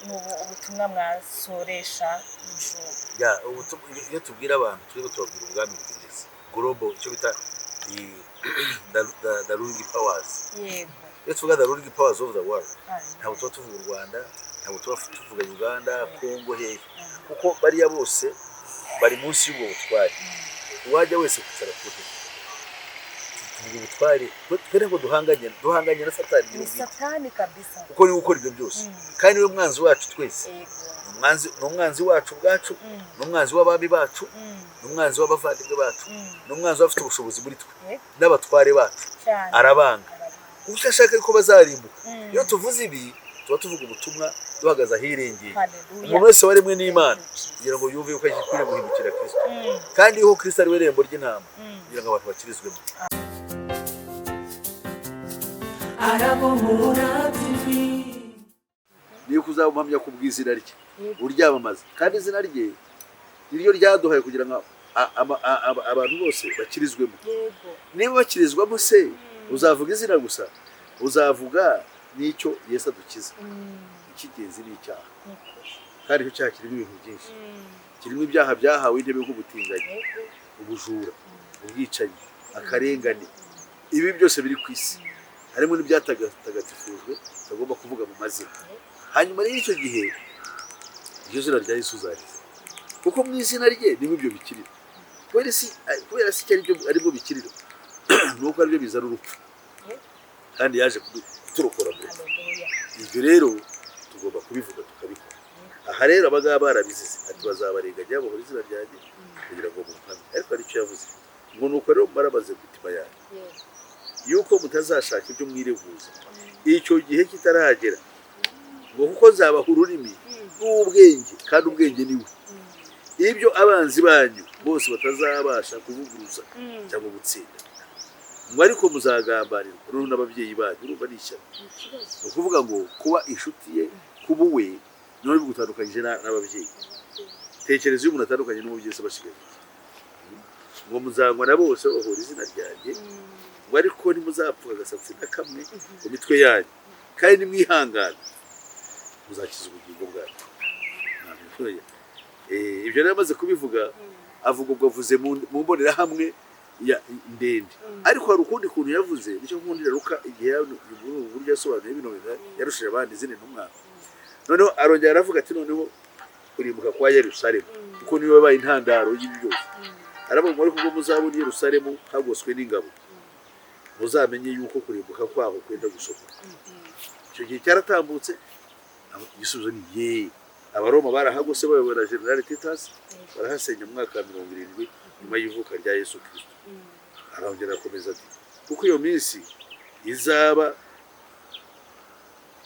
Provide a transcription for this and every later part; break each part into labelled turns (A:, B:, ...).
A: Ni ubutumwa mwasoresha umushumba?
B: Ya, iyo tubwira abantu, twebwe tubabwira ubwami butegetse global, icyo bita the ruling powers. Iyo tuvuga the ruling powers of the world, ntabwo tuba tuvuga u Rwanda, ntabwo tuba tuvuga Uganda, Kongo, hehe, kuko bariya bose bari munsi y'ubwo butware. Uwajya wese kwicara ku ntebe, tuvuga ubutware. Twe ntabwo duhanganye na Satani
A: Ni
B: nyir'ubwite.
A: Satani kabisa.
B: Kuko niwe ukora ibyo byose, kandi niwe mwanzi wacu twese. Ni umwanzi wacu ubwacu, ni umwanzi w'abami bacu, ni umwanzi w'abavandimwe bacu, ni umwanzi w'abafite ubushobozi muri twe n'abatware bacu. Arabanga kuko icyo ashaka ko bazarimbuka. Iyo tuvuze ibi, tuba tuvuga ubutumwa duhagaze ahirengeye.
A: Haleluya.
B: Umuntu wese waremwe n'Imana,
A: Thank you, Jesus.
B: kugira ngo yumve yuko akwiriye guhindukira Kristo, kandi yuko Kristo ari we rembo ry'intama, kugira ngo abantu bakirizwemo.
C: Arabohora TV.
B: Niyo kuzaba umuhamya ku bw'izina rye, uryamamaza, kandi izina rye niryo ryaduhaye kugira ngo abantu bose bakirizwemo. Niba bakirizwamo se, uzavuga izina gusa, uzavuga n'icyo Yesu adukiza? Icy'ingenzi ni icyaha.
A: Ni ukuri.
B: Kandi icyo cyaha kirimo ibintu byinshi, kirimo ibyaha byahawe intebe nk'ubutinganyi, ubujura, ubwicanyi, akarengane, ibi byose biri ku isi, harimo n'ibyatagatifujwe tutagomba kuvuga mu mazina. Hanyuma rero icyo gihe iryo zina rya Yesu uzariza, kuko mu izina rye niho ibyo bikirira. Kubera si icyo aribyo aribwo bikirira, ni uko aribyo bizana urupfu, kandi yaje kuturokora mu rupfu.
A: Haleluya.
B: Ibyo rero tugomba kubivuga, tukabikora. Aha rero abangaba barabizize, ati bazabarenganya bahora izina ryanjye kugira ngo mumpame. Ariko hari icyo yavuze ngo: "Nuko rero mubarabaze mu mitima yanyu yuko mutazashaka ibyo mwireguza icyo gihe kitaragera, ngo kuko nzabaha ururimi n'ubwenge," kandi ubwenge ni we, "ibyo abanzi banyu bose batazabasha kuvuguruza cyangwa gutsinda, ngo ariko muzagambanirwa noneho n'ababyeyi banyu." Urumva ni ishyano.
A: Ni ikibazo.
B: Ni ukuvuga ngo kuba inshuti ye, kuba uwe, none bigutandukanyije n'ababyeyi. Tekereza iyo umuntu atandukanye n'umubyeyi, se basigaye iki? Ngo muzangwa na bose bahora izina ryanjye, ngo ariko ntimuzapfuka agasatsi na kamwe ku mitwe yanyu, kandi nimwihangana muzakiza ubugingo bwanyu. Ibyo rero amaze kubivuga, avuga ubwo avuze mu mbonerahamwe ya ndende, ariko hari ukundi kuntu yavuze. Nicyo nkundira Luka, igihe muri ubu buryo yasobanuye bino bintu yarushije abandi izindi ntumwa. Noneho arongera aravuga ati noneho kurimbuka kwa Yerusalemu, kuko niwe wabaye intandaro y'ibi byose. Aravuga ngo: "Ariko ubwo muzabona i Yerusalemu hagoswe n'ingabo, muzamenye yuko kurimbuka kwaho kwenda gusohora." Icyo gihe cyaratambutse? Igisubizo ni ye. Abaroma barahagose bayobowe na General Titus, barahasenya mu mwaka wa 70 nyuma y'ivuka rya Yesu Kristo. Arongera arakomeza ati: "Kuko iyo minsi izaba,"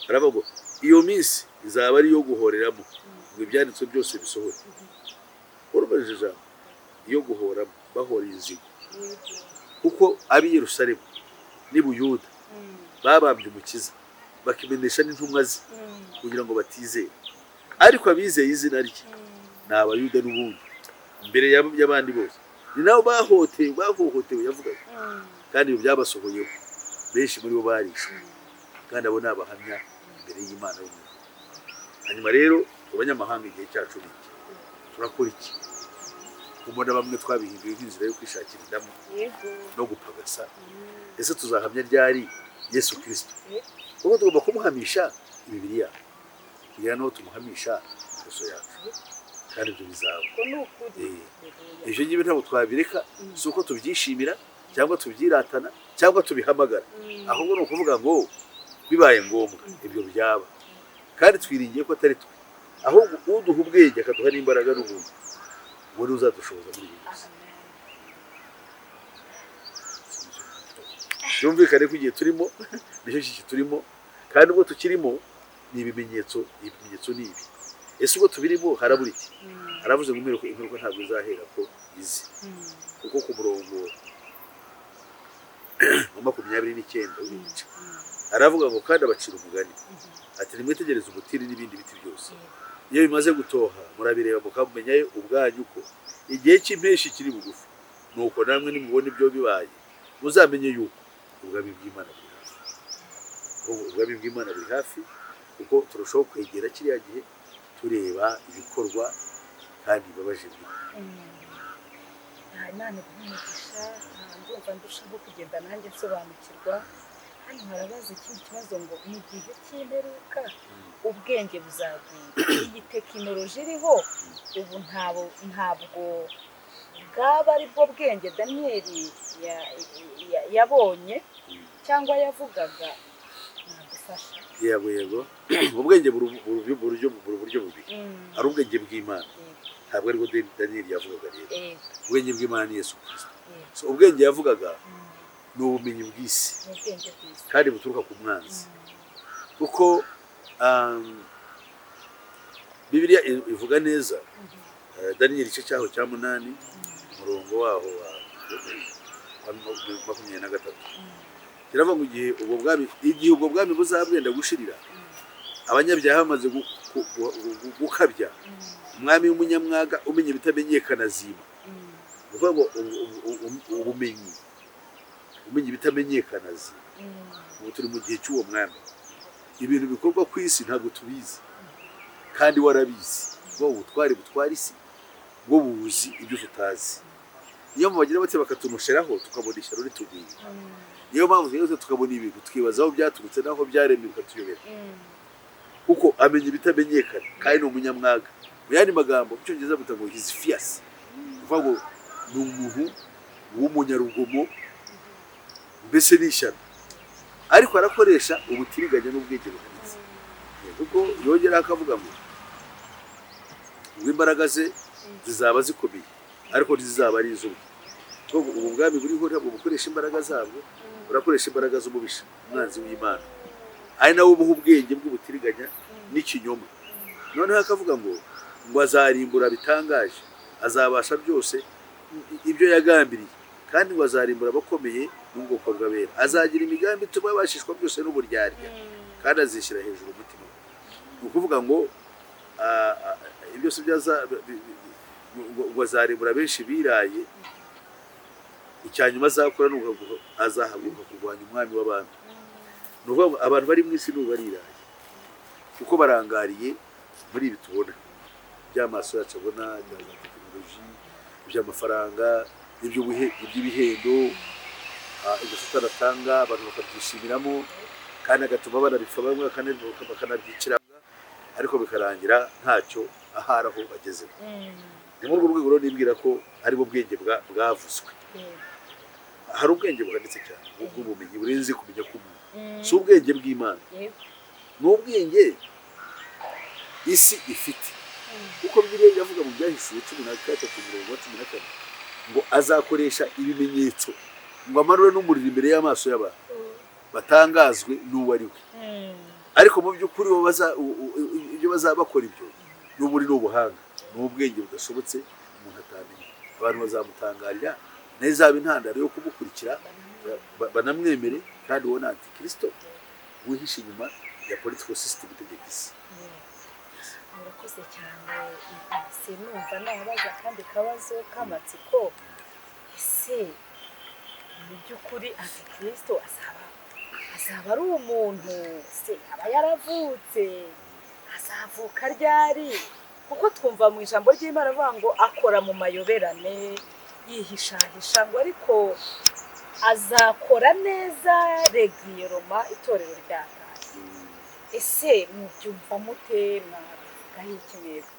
B: aravuga ngo iyo minsi izaba ari iyo guhoreramo ngo ibyanditswe byose bisohore. Urumva ijambo iyo guhoramo, bahora inzigo, kuko ab'i Yerusalemu n'i Buyuda babambye Umukiza, bakimenesha n'intumwa ze kugira ngo batizera. Ariko abizeye izina rye ni Abayuda n'ubundi mbere y'abandi bose, ni nabo bahohotewe, bahohotewe yavugaga, kandi ibyo byabasohoyeho. Benshi muri bo barishwe, kandi abo ni abahamya imbere y'Imana yo mu ijuru. Hanyuma rero abanyamahanga, igihe cyacu ni iki? Turakora iki? Ubona bamwe twabihinduye nk'inzira yo kwishakira indamu no gupagasa. Ese tuzahamya ryari Yesu Kirisito? Kuko tugomba kumuhamisha imibiri yacu, kugira n'aho tumuhamisha amaraso yacu, kandi ibyo bizaba.
A: Uko ni ukuri.
B: Ibyo ngibyo ntabwo twabireka. Si uko tubyishimira cyangwa tubyiratana cyangwa tubihamagara, ahubwo ni ukuvuga ngo bibaye ngombwa ibyo byaba, kandi twiringiye ko atari twe, ahubwo uduha ubwenge akaduha n'imbaraga n'ubuntu, uwo niwe uzadushoboza muri ibi byose. Byumvikane ko igihe turimo nicyo kiki turimo, kandi ubwo tukirimo ni ibimenyetso. Ibimenyetso ni ibi. Ese ubwo tubirimo harabura iki? Haravuze ngo imperuka ntabwo izahera ko izi, kuko ku murongo wa 29 w'igice aravuga ngo: "Kandi abacira umugani ati: Nimwitegereze umutini n'ibindi biti byose. Iyo bimaze gutoha, murabireba mukamenya ubwanyu ko igihe cy'impeshyi kiri bugufi. Nuko namwe nimubona ibyo bibaye, muzamenye yuko ubwami bw'Imana buri hafi." Ubwami bw'Imana buri hafi. Kuko turushaho kwegera kiriya gihe, tureba ibikorwa kandi bibabaje biri.
A: Nta Imana iguhe umugisha. Ndumva ndushaho kugenda nanjye nsobanukirwa. Hano harabaza ikindi kibazo ngo: mu gihe cy'imperuka ubwenge buzagwira. Iyi tekinoloji iriho ubu ntabwo bwaba ari bwo bwenge Daniyeli yabonye cyangwa yavugaga? Nadufasha.
B: Yego yego, ubwenge buri buryo bubiri. Hari ubwenge bw'Imana, ntabwo aribwo Daniyeli yavugaga rero. Ubwenge bw'Imana ni Yesu Kirisito. So, ubwenge yavugaga ni ubumenyi bw'isi
A: Ni ubwenge bw'isi
B: kandi buturuka ku mwanzi, kuko Bibiliya ivuga neza, Daniyeli igice cyaho cya 8, umurongo waho wa 23, kiravuga ngo igihe ubwo bwami buzaba bwenda gushirira, abanyabyaha bamaze gukabya, umwami w'umunyamwaga umenya ibitamenyekana azima. Ni ukuvuga ngo ubumenyi umenya ibitamenyekana azima. Ubu turi mu gihe cy'uwo mwami. Ibintu bikorwa ku isi ntabwo tubizi kandi warabizi. Bwo ubutwari butwara isi bwo buzi ibyo tutazi. Niyo mpamvu bagira bate bakatunosheraho, tukabona ishyano ritugwira. Niyo mpamvu tugeze tukabona ibintu tukibaza aho byaturutse n'aho byaremwe, bikatuyobera, kuko amenya ibitamenyekana kandi ni umunyamwaga. Mu yandi magambo, mu Cyongereza bita ngo he's fierce. Ni ukuvuga ngo ni umuntu w'umunyarugomo, mbese ni ishyano, ariko arakoresha ubutiriganya n'ubwenge buhanitse, kuko yongeraho akavuga ngo imbaraga ze zizaba zikomeye, ariko ntizizaba ari iz'ubwe. Kuko ubu bwami buriho ntabwo bukoresha imbaraga zabwo, burakoresha imbaraga z'umubisha, umwanzi w'Imana, ari nawe ubuha ubwenge bw'ubutiriganya n'ikinyoma. Noneho akavuga ngo azarimbura bitangaje, azabasha byose ibyo yagambiriye, kandi ngo azarimbura abakomeye n'ubwoko bw'abera. Azagira imigambi ituma abashishwa byose n'uburyarya, kandi azishyira hejuru umutima we. Ni ukuvuga ngo ibyo byose ngo azarimbura benshi biraye. Icya nyuma azakora ni azahaguruka kurwanya Umwami w'abami. Ni ukuvuga ngo abantu bari mu isi n'ubu bariraye, kuko barangariye muri ibi tubona by'amaso yacu abona, bya za tekinoloji, iby'amafaranga, iby'ibihendo, ibyo Satani atanga, abantu bakabyishimiramo, kandi agatuma banabipfa, bamwe bakanabyicira, ariko bikarangira ntacyo ahari aho bagezeho. Ni muri urwo rwego rero nibwira ko ari bwo bwenge bwavuzwe. Hari ubwenge buhanitse cyane bw'ubumenyi burenze kumenya k'umuntu, si ubwenge bw'Imana, ni ubwenge isi ifite, kuko Bibiliya iravuga mu Byahishuwe 13 umurongo wa 14 ngo azakoresha ibimenyetso ngo amanure n'umuriro imbere y'amaso y'abantu, batangazwe n'uwo ari we. Ariko mu by'ukuri bo ibyo bazaba bakora, ibyo n'ubundi ni ubuhanga, ni ubwenge budashobotse umuntu atamenya. Abantu bazamutangarira, nayo izaba intandaro yo kumukurikira, banamwemere, kandi uwo ni antikristo wihishe inyuma ya political system itegeka isi.
A: Murakoze cyane. Sinumva nabaza akandi kabazo k'amatsiko. Ese mu by'ukuri antikristo azaba ari umuntu se? Aba yaravutse? Azavuka ryari? Kuko twumva mu ijambo ry'Imana avuga ngo akora mu mayoberane, yihishahisha, ngo ariko azakora neza regiyeroma itorero ryatashye. Ese mubyumva mute? Mwabivugaho iki mwebwe?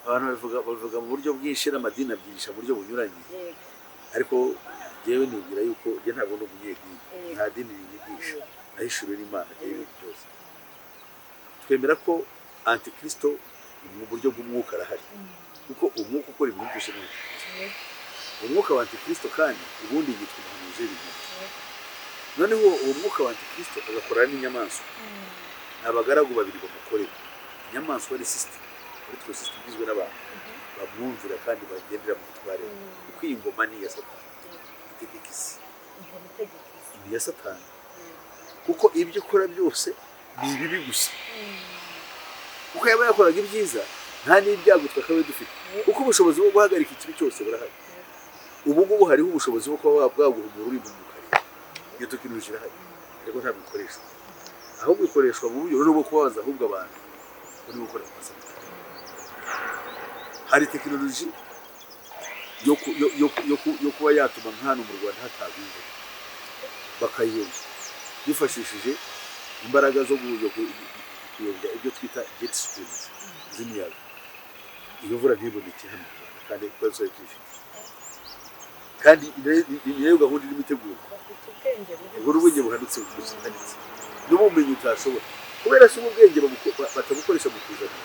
B: Abantu babivuga mu buryo bwinshi, n'amadini abyigisha mu buryo bunyuranye, ariko njyewe nibwira yuko njye ntabwo ndi umunyedini, nta dini rinyigisha, nahishuriwe n'Imana njyewe ibintu byose. Twemera ko antikristo mu buryo bw'umwuka arahari, kuko umwuka ukora ibintu byose ni antikristo. Umwuka wa antikristo kandi ubundi yitwa umuhanuzi w'ibinyoma. Noneho uwo mwuka wa antikristo agakorana n'inyamaswa, ni abagaragu babiri bamukorera. Inyamaswa ni system, political system igizwe n'abantu bamwumvira kandi bagendera mu butware bwe, kuko iyi ngoma ni iya Satani itegeka isi.
A: Ingoma itegeka isi.
B: Ni iya Satani, kuko ibyo ukora byose ni ibibi gusa, kuko yaba yakoraga ibyiza nta n'ibyago twakabaye dufite, kuko ubushobozi bwo guhagarika ikibi cyose burahari. Ubu ngubu hariho ubushobozi bwo kuba bwaguhumura uri mu karere. Iyo tekinoloji irahari, ariko ntabwo ikoreshwa. Ahubwo ikoreshwa mu buryo bwo kubabaza ahubwo abantu bari gukora kwa Satani. Hari tekinoloji yo kuba yatuma nk'hano mu Rwanda hatagwa imvura, bakayiyobya bifashishije imbaraga zo kuyobya ibyo twita jet streams z'imiyaga, iyo mvura ntiboneke hano mu Rwanda, kandi twari tuyifite. Kandi ni nayo gahunda irimo itegurwa.
A: Bafite ubwenge bubi.
B: Ubwo n'ubwenge buhanitse buhanitse n'ubumenyi utashobora, kubera se ubu bwenge batabukoresha mu kuzana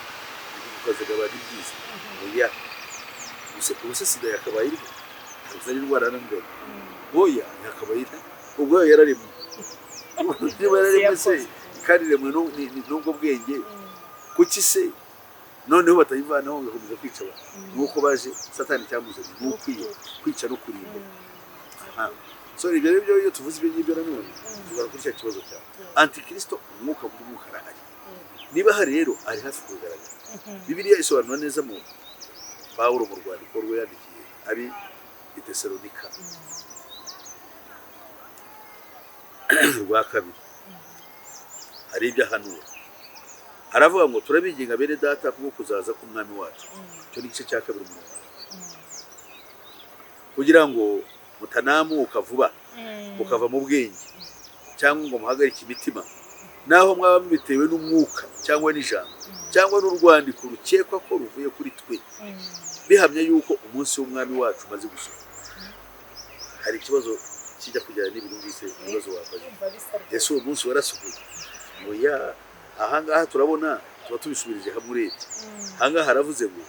B: bukazagabanya ibyiza. Oya, ubu se sida yakabaye irimo gusa ari indwara yananiranye? Oya, yakabaye iri ubwo yararemwe. Niba yararemwe se kandi iremwe n'ubwo bwenge, kuki se noneho batayivanaho bagakomeza kwica abantu? Ni uko baje Satani cyamuzanye ni ukwiye kwica no kurimbura. Aha. So ibyo rero byo, iyo tuvuze ibyo ngibyo, nanone tugara kuri cya kibazo cyawe. Antikristo, umwuka w'umwuka arahari. Niba ahari rero, ari hafi kugaragara. Bibiliya isobanura neza mu Pawulo, mu rwandiko rwe yandikiye abi i Tesalonika rwa kabiri, hari ibyo ahanura. Aravuga ngo: "Turabinginga bene data kubwo kuzaza k'Umwami wacu." Icyo ni igice cya kabiri umurongo, "kugira ngo mutanamuka vuba mukava mu bwenge, cyangwa ngo muhagarike imitima, naho mwaba mubitewe n'umwuka cyangwa n'ijambo cyangwa n'urwandiko rukekwa ko ruvuye kuri twe, bihamya yuko umunsi w'Umwami wacu umaze gusohora." Hari ikibazo kijya kujyana n'ibintu byose, ibibazo wambaye.
A: Ndumva bisa rwose.
B: Ese uwo munsi warasohoye? Oya. Ahangaha turabona tuba tubisubirije hamwe. Urebye ahangaha haravuze ngo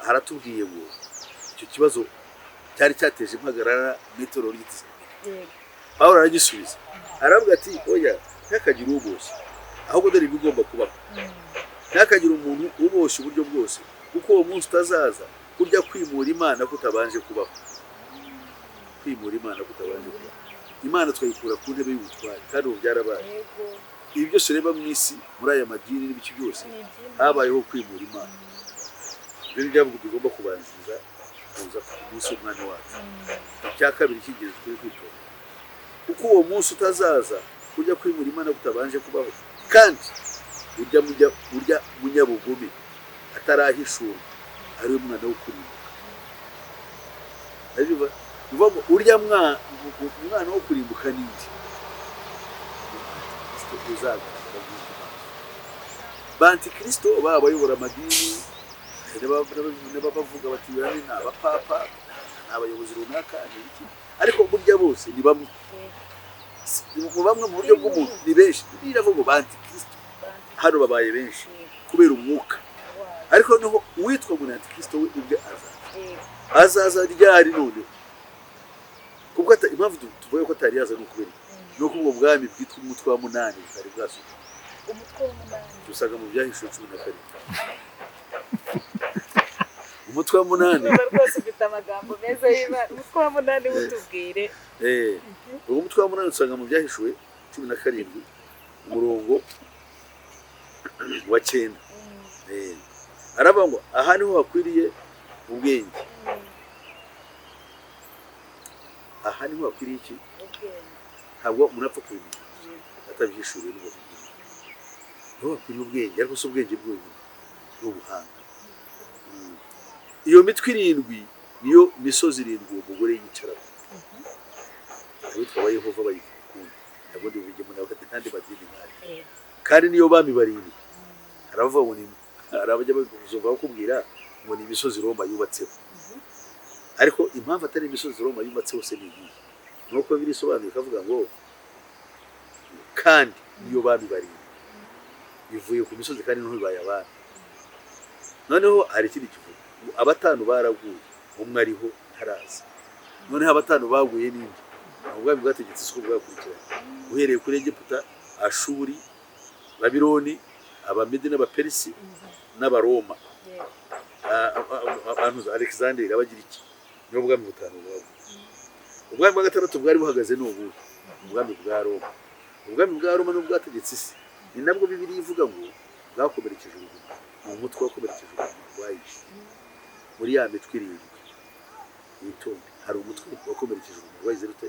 B: haratubwiye ngo icyo kibazo cyari cyateje impagarara mu itorero ry'i Tesalonike. Pawulo aragisubiza, aravuga ati: "Oya, ntihakagire uboshye, ahubwo dore ibigomba kubaho. Ntihakagire umuntu uboshye uburyo bwose, kuko uwo munsi utazaza kurya kwimura Imana kutabanje kubaho." Kwimura Imana kutabanje kubaho, Imana twayikura ku ntebe y'ubutware, kandi ubu byarabaye. Ibi byose ureba mu isi, muri aya madini n'ibiki byose,
A: Ni iby'Imana.
B: habayeho kwimura Imana. Ibyo ni byo bigomba kubanziriza kuza ku munsi w'Umwami wacu. Icya kabiri cy'ingenzi turi kwitonda, kuko uwo munsi utazaza kujya kwimura Imana kutabanje kubaho, kandi urya munyabugome atarahishurwa, ariwe mwana wo kurimbuka. Urabyumva? Ni ukuvuga ngo urya mwana wo kurimbuka ni nde? Antikristo uzagaragara nk'uko ba antikristo baba abayobora amadini, n'ababavuga bati ni abapapa, ni abayobozi runaka, ni iki, ariko burya bose ni bamwe. Mu bamwe mu buryo bw'umuntu ni benshi. Biravuga ngo ba antikristo hano babaye benshi kubera umwuka, ariko noneho uwitwa ngo ni antikristo we ubwe azaza. Azaza ryari noneho? Kuko impamvu tuvuga ko atari yaza ni ukubera iki? Ni uko ubwo bwami bwitwa umutwe wa munani butari bwasuka.
A: Umutwe w'umunani?
B: Dusanga mu Byahishuwe 17, umutwe wa munani.
A: Ndumva rwose ufite amagambo meza y'Imana. Umutwe wa munani, wutubwire.
B: Uwo mutwe wa munani usanga mu Byahishuwe 17, umurongo wa 9. Aravuga ngo aha niho hakwiriye ubwenge. Aha niho hakwiriye iki?
A: Ubwenge.
B: Ntabwo umuntu apfa kubimenya atabyishuriwe n'ubwo bwenge. Niho hakwiriye ubwenge, ariko si ubwenge bwonyine, ni ubuhanga. Iyo mitwe irindwi niyo misozi irindwi uwo mugore yicaraho. Abitwa aba Yehova bayivuga ukundi, ntabwo ndi bubijyemo, nawe n'andi madini nk'ayo. Kandi niyo bami barindwi, hari abavuga ngo ni, hari abajya bazumva bakubwira ngo ni imisozi Roma yubatseho. Ariko impamvu atari imisozi Roma yubatseho se ni iyihe? Ni uko birisobanuye, ikavuga ngo kandi niyo bami barindwi bivuye ku misozi, kandi niho bibaye abami. Noneho hari ikindi kivuga ngo abatanu baraguye, umwe ariho ntaraza. Noneho abatanu baguye n'indi ni ubwami bwategetse isi uko bwakurikiranye, uhereye kuri Egiputa, Ashuri, Babiloni, Abamedi n'Abaperisi n'Abaroma. Abantu za Alexander, Abagiriki, nibo bwami butanu bwaguye. Ubwami bwa gatandatu bwari buhagaze ni ubuhe? Ubwami bwa Roma. Ubwami bwa Roma nubwo bwategetse isi, ni nabwo Bibiliya ivuga ngo bwakomerekeje uruguma, ni umutwe wakomerekeje uruguma rwayishe. Muri ya mitwe irindwi, witonde, hari umutwe wakomerekeje uruguma rwayize rute?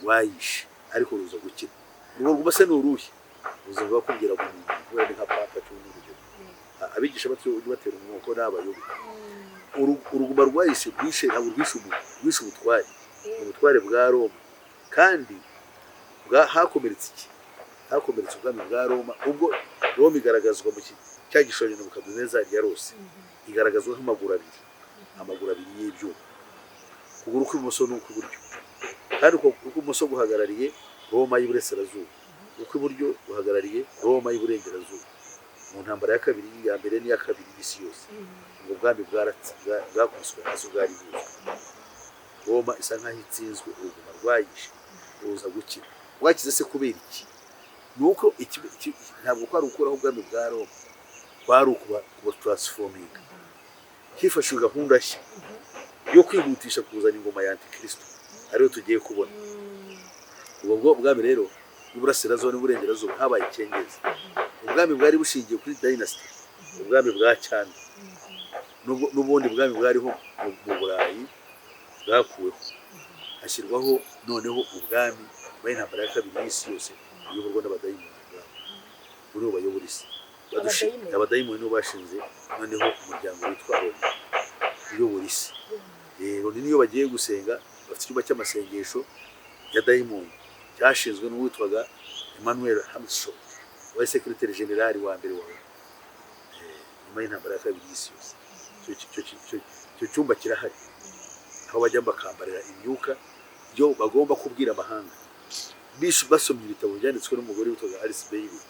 B: Rwayishe. Ariko ruza gukira. Urwo ruguma se ni uruhe? Ruza kubwira ngo ni umuntu wenda nka papa cyangwa urugero. Abigisha batyo ujye batera umwuko n'abayobe. Uruguma rwahise rwishe, ntabwo rwishe umuntu, rwishe ubutware, ubutware bwa Roma. Kandi hakomeretse iki? Hakomeretse ubwami bwa Roma. Ubwo Roma igaragazwa mu cya gishushanyo Nebukadinezari yarose, igaragazwa nk'amaguru abiri, amaguru abiri y'ibyuma, ukuguru kw'ibumoso n'ukw'iburyo. Kandi uko ukw'ibumoso guhagarariye Roma y'iburasirazuba, ukw'iburyo guhagarariye Roma y'iburengerazuba. Mu ntambara ya kabiri, ya mbere n'iya kabiri y'isi yose, ubwo bwami bwakubiswe hasi, bwari buzwi. Roma isa nk'aho itsinzwe. Uruguma rwayishe ruza gukira. Rwakize se kubera iki? Ni uko ntabwo kwari ukuraho ubwami bwa Roma, kwari ukuba transforminga. Hifashishijwe gahunda nshya yo kwihutisha kuzana ingoma ya Antikristo, ariyo tugiye kubona. Ubwo bwo bwami rero bw'uburasirazuba n'uburengerazuba habaye icyengezi. Ubwami bwari bushingiye kuri dynasty, ubwami bwa cyami, n'ubundi bwami bwariho mu Burayi bwakuweho, hashyirwaho noneho ubwami nyuma y'intambara ya kabiri y'isi yose, buyoborwa n'abadayimoni ubwabo, buriho bayobora isi.
A: Abadayimoni.
B: Abadayimoni nibo bashinze noneho umuryango witwa Roma uyobora isi. Loni niyo bagiye gusenga bafite icyumba cy'amasengesho ya dayimoni cyashinzwe n'uwitwaga Emmanuel Hammarskjöld, wari secrétaire général wa mbere wa Loni nyuma y'intambara ya kabiri y'isi yose. Icyo cyumba kirahari, aho bajya bakambarira imyuka yo bagomba kubwira amahanga. Basomye ibitabo byanditswe n'umugore witwaga Alice Bailey,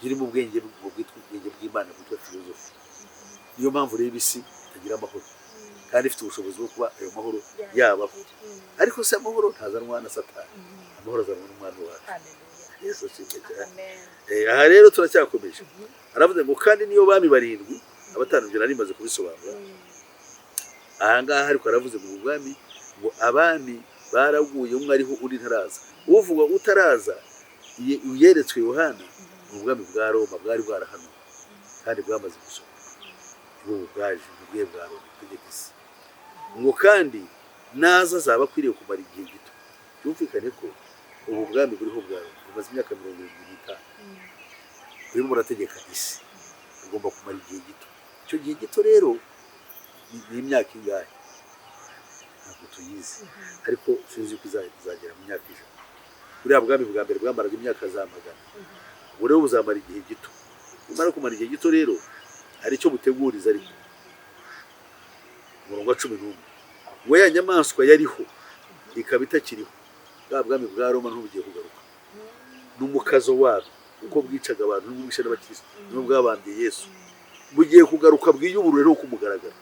B: birimo ubwenge bwitwa ubwenge bw'Imana, bwitwa filozofi. Niyo mpamvu rero isi itagira amahoro kandi ifite ubushobozi bwo kuba ayo mahoro yabaho. Ariko se amahoro ntazanwa na Satani, amahoro azanwa n'Umwami wacu.
A: Haleluya.
B: Yesu ashimwe cyane.
A: Amen.
B: Aha rero turacyakomeje. Aravuze ngo kandi niyo bami barindwi, abatanu, ibyo nari maze kubisobanura aha ngaha. Ariko aravuze ngo ubwami, ngo abami baraguye, umwe ariho undi ntaraza. Uvuga utaraza yeretswe Yohana ni ubwami bwa Roma bwari bwarahanuwe kandi bwamaze gusohoka. Ubu bwaje ubwe bwa Roma butegeka isi. Ngo kandi naza azaba akwiriye kumara igihe gito. Byumvikane ko ubu bwami buriho bwa Roma bumaze imyaka 75 burimo burategeka isi, bugomba kumara igihe gito. Icyo gihe gito rero ni imyaka ingahe? Ntabwo tuyizi, ariko sinzi ko izagera mu myaka 100. Buriya bwami bwa mbere bwamaraga imyaka za magana, ubu rero buzamara igihe gito. Bumara kumara igihe gito rero hari icyo buteguriza. Ariko umurongo wa 11 ngo ya nyamaswa yariho ikaba itakiriho, bwa bwami bwa Roma ntubugiye kugaruka n'umukazo wabwo, uko bwicaga abantu n'ubwishe n'abakristo n'ubwo bwabambye Yesu, bugiye kugaruka bwiyuburure rero ku mugaragaro,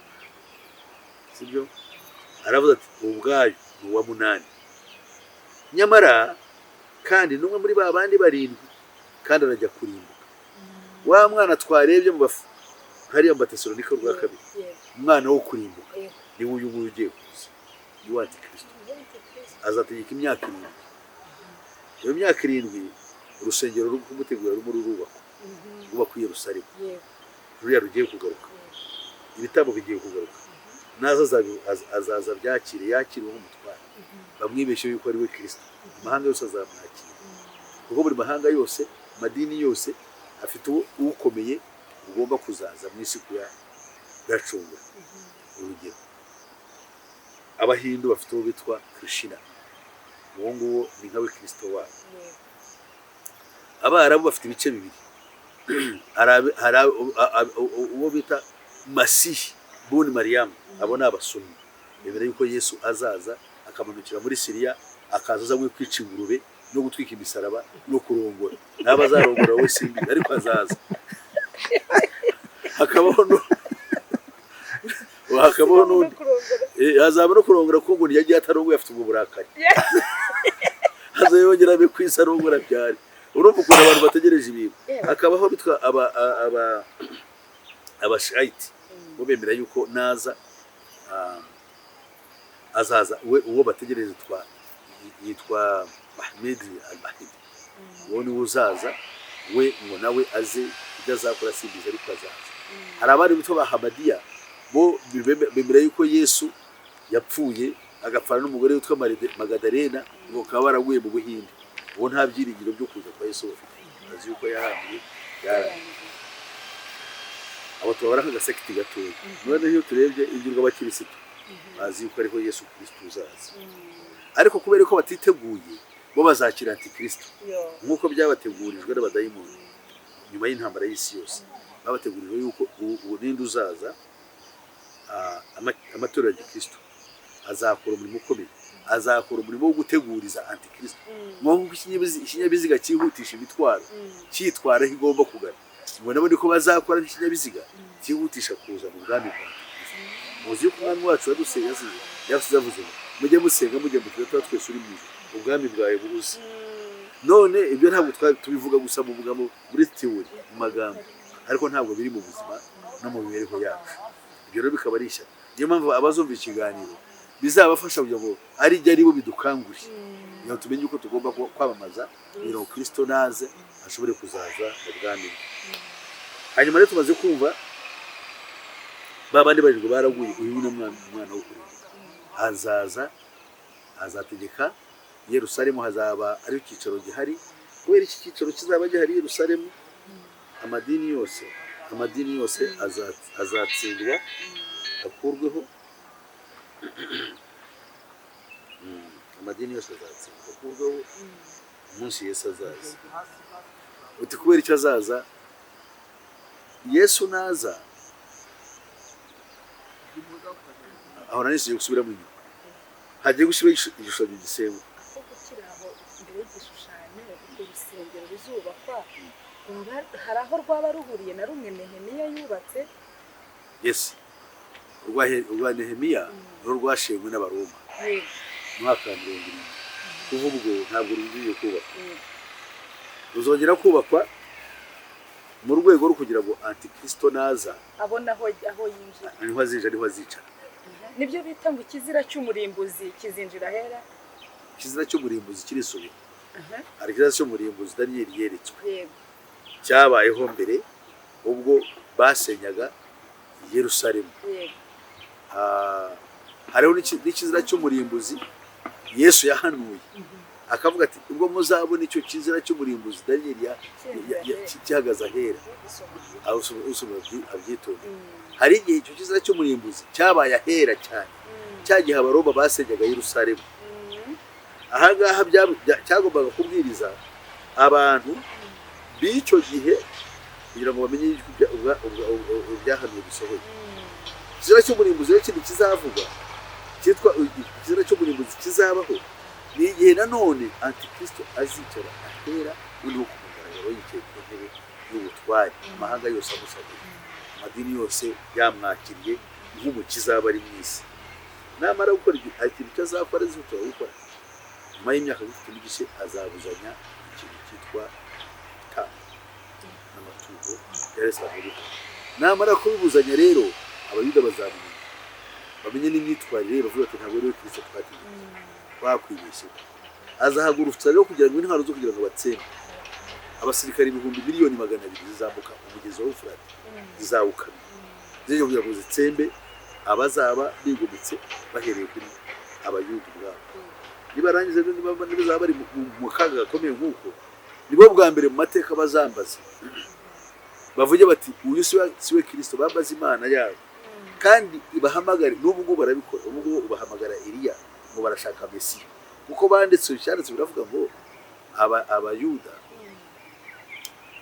B: sibyo? Aravuze ati ubwayo ni uwa munani, nyamara kandi n'umwe muri ba bandi barindwi, kandi arajya kurimbuka. Wa mwana twarebye mu bafu hariya mu Batesalonika rwa kabiri, umwana wo kurimbuka, niwe uyu nguyu ugiye kuza, ni wa Antikristo. Azategeka imyaka 7. Iyo myaka 7 urusengero ruri kumutegura rurimo rurubakwa, rwubakwa i Yerusalemu, ruriya rugiye kugaruka, ibitambo bigiye kugaruka. Naza azaza byakire, yakiriwe nk'umutware. Bamwibeshye yuko ari we Kirisito, amahanga yose azamwakira, kuko buri mahanga yose, amadini yose afite uwo ukomeye ugomba kuzaza mu isi kuyacungura. Urugero, Abahindu bafite uwo bitwa Krishna, uwo nguwo ni nka we Kirisito wabo. Abarabu bafite ibice bibiri: hari uwo bita Masihi buni Mariyamu, abo ni Abasuni, bemera yuko Yesu azaza akamanukira muri Siriya, akaza azanywe kwica ingurube no gutwika imisaraba no kurongora. Naba azarongora we simbi, ariko azaza. Hakabaho n'undi azaba no kurongora, kuko ngo ntiyagiye atarongoye afite ubwo burakari, aza yongera abe ku isi arongora byari. Urumva ukuntu abantu bategereje ibintu. Hakabaho bitwa aba aba Abashayiti, bo bemera yuko naza azaza we uwo bategereje yitwa Ahmed al-Mahdi, uwo niwe uzaza. We ngo nawe aze, ibyo azakora simbizi, ariko azaza. Hari abandi bitwa ba Hamadiya, bo bemera yuko Yesu yapfuye agapfana n'umugore witwa Magadalena, ngo bakaba baraguye mu Buhinde. Uwo nta byiringiro byo kuza kwa Yesu bafite, azi yuko yahambwe yarangiye. Abo tubabara nk'agasekiti gatoya. Noneho iyo turebye iby'urw'abakirisitu, bazi yuko ariho Yesu Kristo uzaza, ariko kubera ko batiteguye, bo bazakira antikristo nk'uko byabategurijwe n'abadayimoni nyuma y'intambara y'isi yose. Babategurijwe yuko ubu ninde uzaza, amatorero ya gikristo azakora umurimo ukomeye, azakora umurimo wo guteguriza antikristo, nk'uko ikinyabiziga cyihutisha imitwaro cyitwara aho igomba kugana, ngo nabo niko bazakora nk'ikinyabiziga cyihutisha kuza mu bwami bwa antikristo. Muzi yuko Umwami wacu yaduseye yasize yasize avuze ngo mujye musenga mujye mu Data wa twese uri mu ijuru, ubwami bwawe buze. None ibyo ntabwo tubivuga gusa mu magambo, muri théorie, mu magambo, ariko ntabwo biri mu buzima no mu mibereho yacu. Ibyo rero bikaba ari ishyaka. Niyo mpamvu abazumva ikiganiro bizabafasha kugira ngo ari jye ari bo bidukangure, kugira ngo tumenye uko tugomba kwamamaza kugira ngo Kristo naze ashobore kuzaza mu bwami bwe. Hanyuma rero tumaze kumva ba bandi barindwi baraguye, uyu ni umwana wo kurimbuka azaza, azategeka i Yerusalemu, hazaba ari icyicaro gihari. Kubera iki cyicaro kizaba gihari i Yerusalemu, amadini yose azatsindwa akurweho. Amadini yose azatsindwa akurweho umunsi Yesu azaza. Uti kubera icyo azaza? Yesu naza, aho nari gusubiramo inyuma, hagiye gushyiraho igishushanyo gisengwa.
A: Aho gukira aho imbere y'igishushanyo, urwo rusengero ruzubakwa hari aho rwaba ruhuriye na rumwe Nehemiya yubatse?
B: Yes, urwa Nehemiya ni rwashenywe n'Abaroma mu mwaka wa 70. Kuva ubwo ntabwo rugiye kubakwa. Ruzongera kubakwa mu rwego rwo kugira ngo antikristo naza
A: abona aho yinjira.
B: Niho azinjira, niho azicara.
A: Nibyo bita ngo ikizira cy'umurimbuzi kizinjira ahera.
B: Ikizira cy'umurimbuzi kirisubira. Hari ikizira cy'umurimbuzi Daniyeli yeretswe, cyabayeho mbere ubwo basenyaga Yerusalemu. Hariho n'ikizira cy'umurimbuzi Yesu yahanuye, akavuga ati ubwo muzabona icyo kizira cy'umurimbuzi Daniyeli gihagaze ahera, aho usoma abyitonde. Hari igihe icyo kizira cy'umurimbuzi cyabaye ahera cyane, cya gihe Abaroma basenyaga Yerusalemu. Ahangaha cyagombaga kubwiriza abantu b'icyo gihe kugira ngo bamenye yuko ibyahanuwe bisohoye. Ikizira cy'umurimbuzi rero kindi kizavugwa cyitwa ikizira cy'umurimbuzi kizabaho ni igihe nanone antikristo azicara ahera, noneho ku mugaragaro, yicaye ku ntebe y'ubutware, amahanga yose amusabye, amadini yose yamwakiriye nk'umukiza aba ari mu isi. Namara gukora ibyo, hari ikintu icyo azakora azihutira gukora nyuma y'imyaka 3 n'igice: azabuzanya ikintu cyitwa ibitambo n'amaturo yari asanzwe gukora. Namara kubibuzanya rero, Abayuda bazamumenya, bamenye n'imyitwarire ye, bavuga ati ntabwo ari we Kristo twategereje, twakwibeshye. Azahagurutsa rero kugira ngo intwaro zo kugira ngo batsembe abasirikari 200 000 000 zizambuka umugezi wa Ufurate, zizawukamya, zijya kugira ngo zitsembe abazaba bigometse bahereye kuri Abayuda ubwabo. Nibarangiza rero, nibazaba bari mu kaga gakomeye nk'uko, nibo bwa mbere mu mateka bazambaza, bavuge bati uyu si we Kristo? Bambaze Imana yabo kandi ibahamagare. N'ubu ngubu barabikora, ubu ngubu ubahamagara Eliya ngo barashaka Mesiya, kuko banditse, icyanditse biravuga ngo Abayuda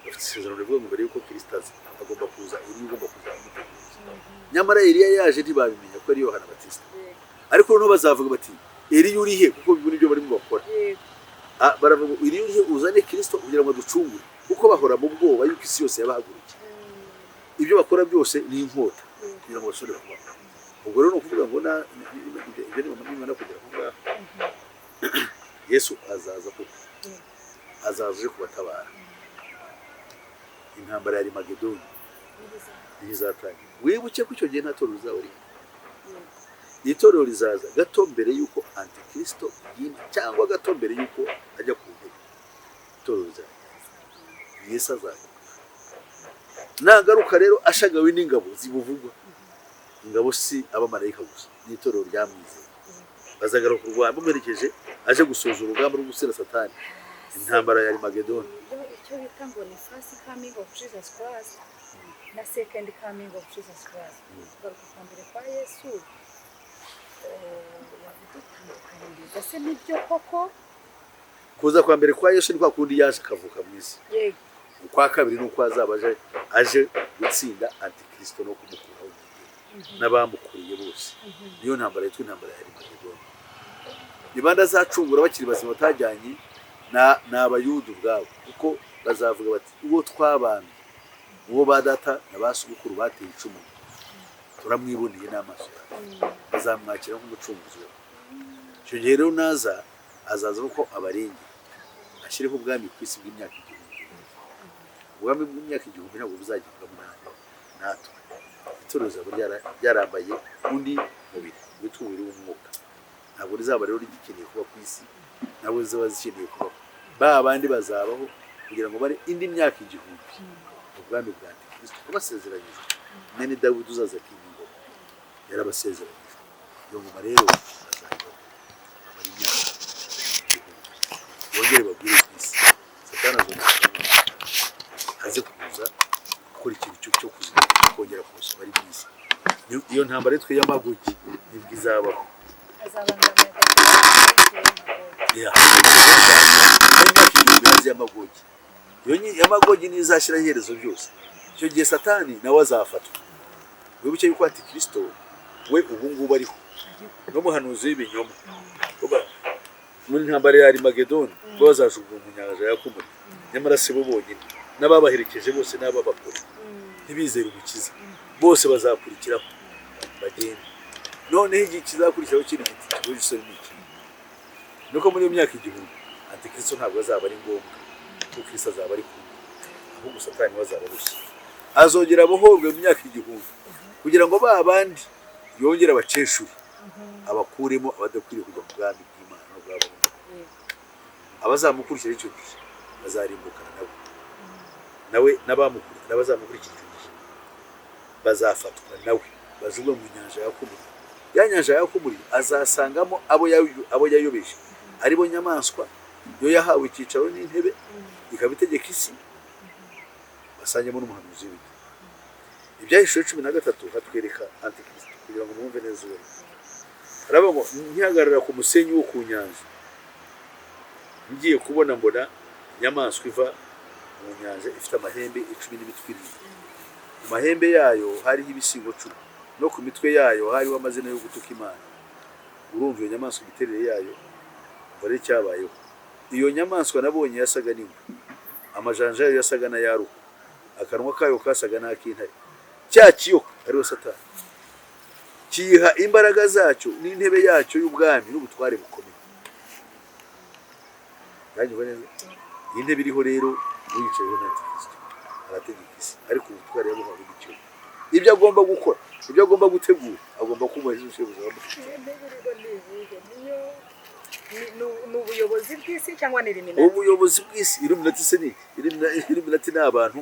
B: bafite isezerano rivuga ngo mbere y'uko Kristo aza agomba kuza Eliya, ugomba kuza amuteguza. Nyamara Eliya yaje ntibabimenya ko ari Yohana Batista. Ariko noneho bazavuga bati Eliya uri he? Kuko bibona ibyo barimo bakora. Baravuga ngo Eliya uri he? Uzane Kristo kugira ngo aducungure, kuko bahora mu bwoba yuko isi yose yabahagurukiye. Ibyo bakora byose ni inkota kugira ngo bashobore kubaho. Ubwo rero ni ukuvuga ngo ibyo nimara kugera aho ngaho, Yesu azaza koko, azaza aje kubatabara. Intambara ya Arimagedoni ntizatangira. Wibuke ko icyo gihe nta torero rizaba rihari. Itorero rizaza gato mbere y'uko antikristo yima, cyangwa gato mbere y'uko ajya ku ntebe. Itorero rizaza, Yesu azagaruka. Nagaruka rero ashagawe n'ingabo zibuvugwa, ingabo si abamarayika gusa, n'itorero ryamwizeye. Bazagaruka kurwana bamuherekeje, aje gusoza urugamba rwo gusera Satani. Intambara ya Armagedoni.
A: Icyo bita ngo ni first coming of Jesus Christ na second coming of Jesus Christ, kugaruka kwa mbere kwa Yesu, wabidutandukanyiriza se nibyo koko?
B: Kuza kwa mbere kwa Yesu ni kwa kundi yaje akavuka mu isi. Ukwa kabiri ni uko azaba aje gutsinda Antikristo no kumukuraho n'abamukuriye bose. Niyo ntambara yitwa intambara ya Armagedoni. Ni bande azacungura bakiri bazima batajyanye? Ni Abayuda ubwabo, kuko bazavuga bati: "Uwo twabambye, uwo ba data na ba sogokuru bateye icumu, turamwiboneye n'amaso yacu." Bazamwakira nk'umucunguzi wabo. Icyo gihe rero naza, azaza kuko abarengera, ashyireho ubwami ku isi bw'imyaka 1000. Ubwami bw'imyaka 1000 ntabwo buzagibwamo natwe. Itorero rizaba ryarambaye undi mubiri witwa umubiri w'umwuka. Ntabwo rizaba rero rigikeneye kuba ku isi, ntabwo rizaba zikeneye kubaho. Ba bandi bazabaho kugira ngo bare indi myaka 1000 ubwami bwa Antikristo wabasezeranyijwe. Mwene Dawidi uzaza akima ingoma yarabasezeranyijwe. Iyo ngoma rero bazayibaho, bamara imyaka 1000, bongere bagwire ku isi. Satani azongera aze kuza gukora ikintu cyo kuzima, kongera kuza bari mu isi. Iyo ntambara yitwa iy'Amagogi nibwo izabaho.
A: Azabangamira Magogi.
B: Yeah. Imyaka 1000 hazi y'Amagogi. Iyo y'Amagogi niyo izashyiraho iherezo byose. Icyo gihe Satani nawe azafatwa. Wibuke yuko Antikristo we ubu ngubu ariho, n'umuhanuzi w'ibinyoma. Muri ntambara ya Armagedoni bo bazajugunywa mu nyanja yaka umuriro. Nyamara si bo bonyine, n'ababaherekeje bose n'ababakora ntibizere Umukiza bose bazakurikiraho bagende. Noneho igihe kizakurikiraho kindi giti kigoye isoni ni iki? Nuko muri iyo myaka 1000 Antikristo ntabwo azaba ari ngombwa, kuko Kristo azaba ari kumwe, ahubwo Satani we azaba arushye. Azongera abohorwe mu myaka 1000 kugira ngo ba bandi yongere abaceshure, abakuremo abadakwiriye kujya mu bwami bw'Imana no bw'abo. Abazamukurikira icyo gihe bazarimbukana nabo, nawe n'abazamukurikira icyo gihe bazafatwa nawe, bajugunywe mu nyanja yaka umuriro. Ya nyanja yaka umuriro azasangamo abo yayobeje, aribo nyamaswa yo yahawe icyicaro n'intebe, ikaba itegeka isi, basangemo n'umuhanuzi w'ibinyoma. Ibyahishuwe 13 hatwereka Antikristo kugira ngo mwumve neza uwo ari we. Haravuga ngo: "Nkihagarara ku musenyi wo ku nyanja, ngiye kubona mbona inyamaswa iva mu nyanja, ifite amahembe 10 n'imitwe irindwi. Ku mahembe yayo hariho ibisigo 10, no ku mitwe yayo hariho amazina yo gutuka Imana." Urumva iyo nyamaswa, imiterere yayo. Umva rero icyabayeho: "Iyo nyamaswa nabonye yasaga n'ingwe, amajanja yayo yasaga n'ayaruka, akanwa kayo kasaga n'ak'intare. Cya kiyoka, ariwe Satani, kiyiha imbaraga zacyo n'intebe yacyo y'ubwami n'ubutware bukomeye." Uranyumva neza? Iyi ntebe iriho rero, uyicayeho ni Antikristo, arategeka isi, ariko ubutware yabuhawe n'ikiyoka. Ibyo agomba gukora, ibyo agomba gutegura, agomba kubahiriza ubushobozi bamufite.
A: Iyo ntebe iriho ni iyihe? Niyo ni ubuyobozi bw'isi cyangwa ni Illuminati?
B: Ubuyobozi bw'isi. Illuminati se ni iki? Illuminati ni abantu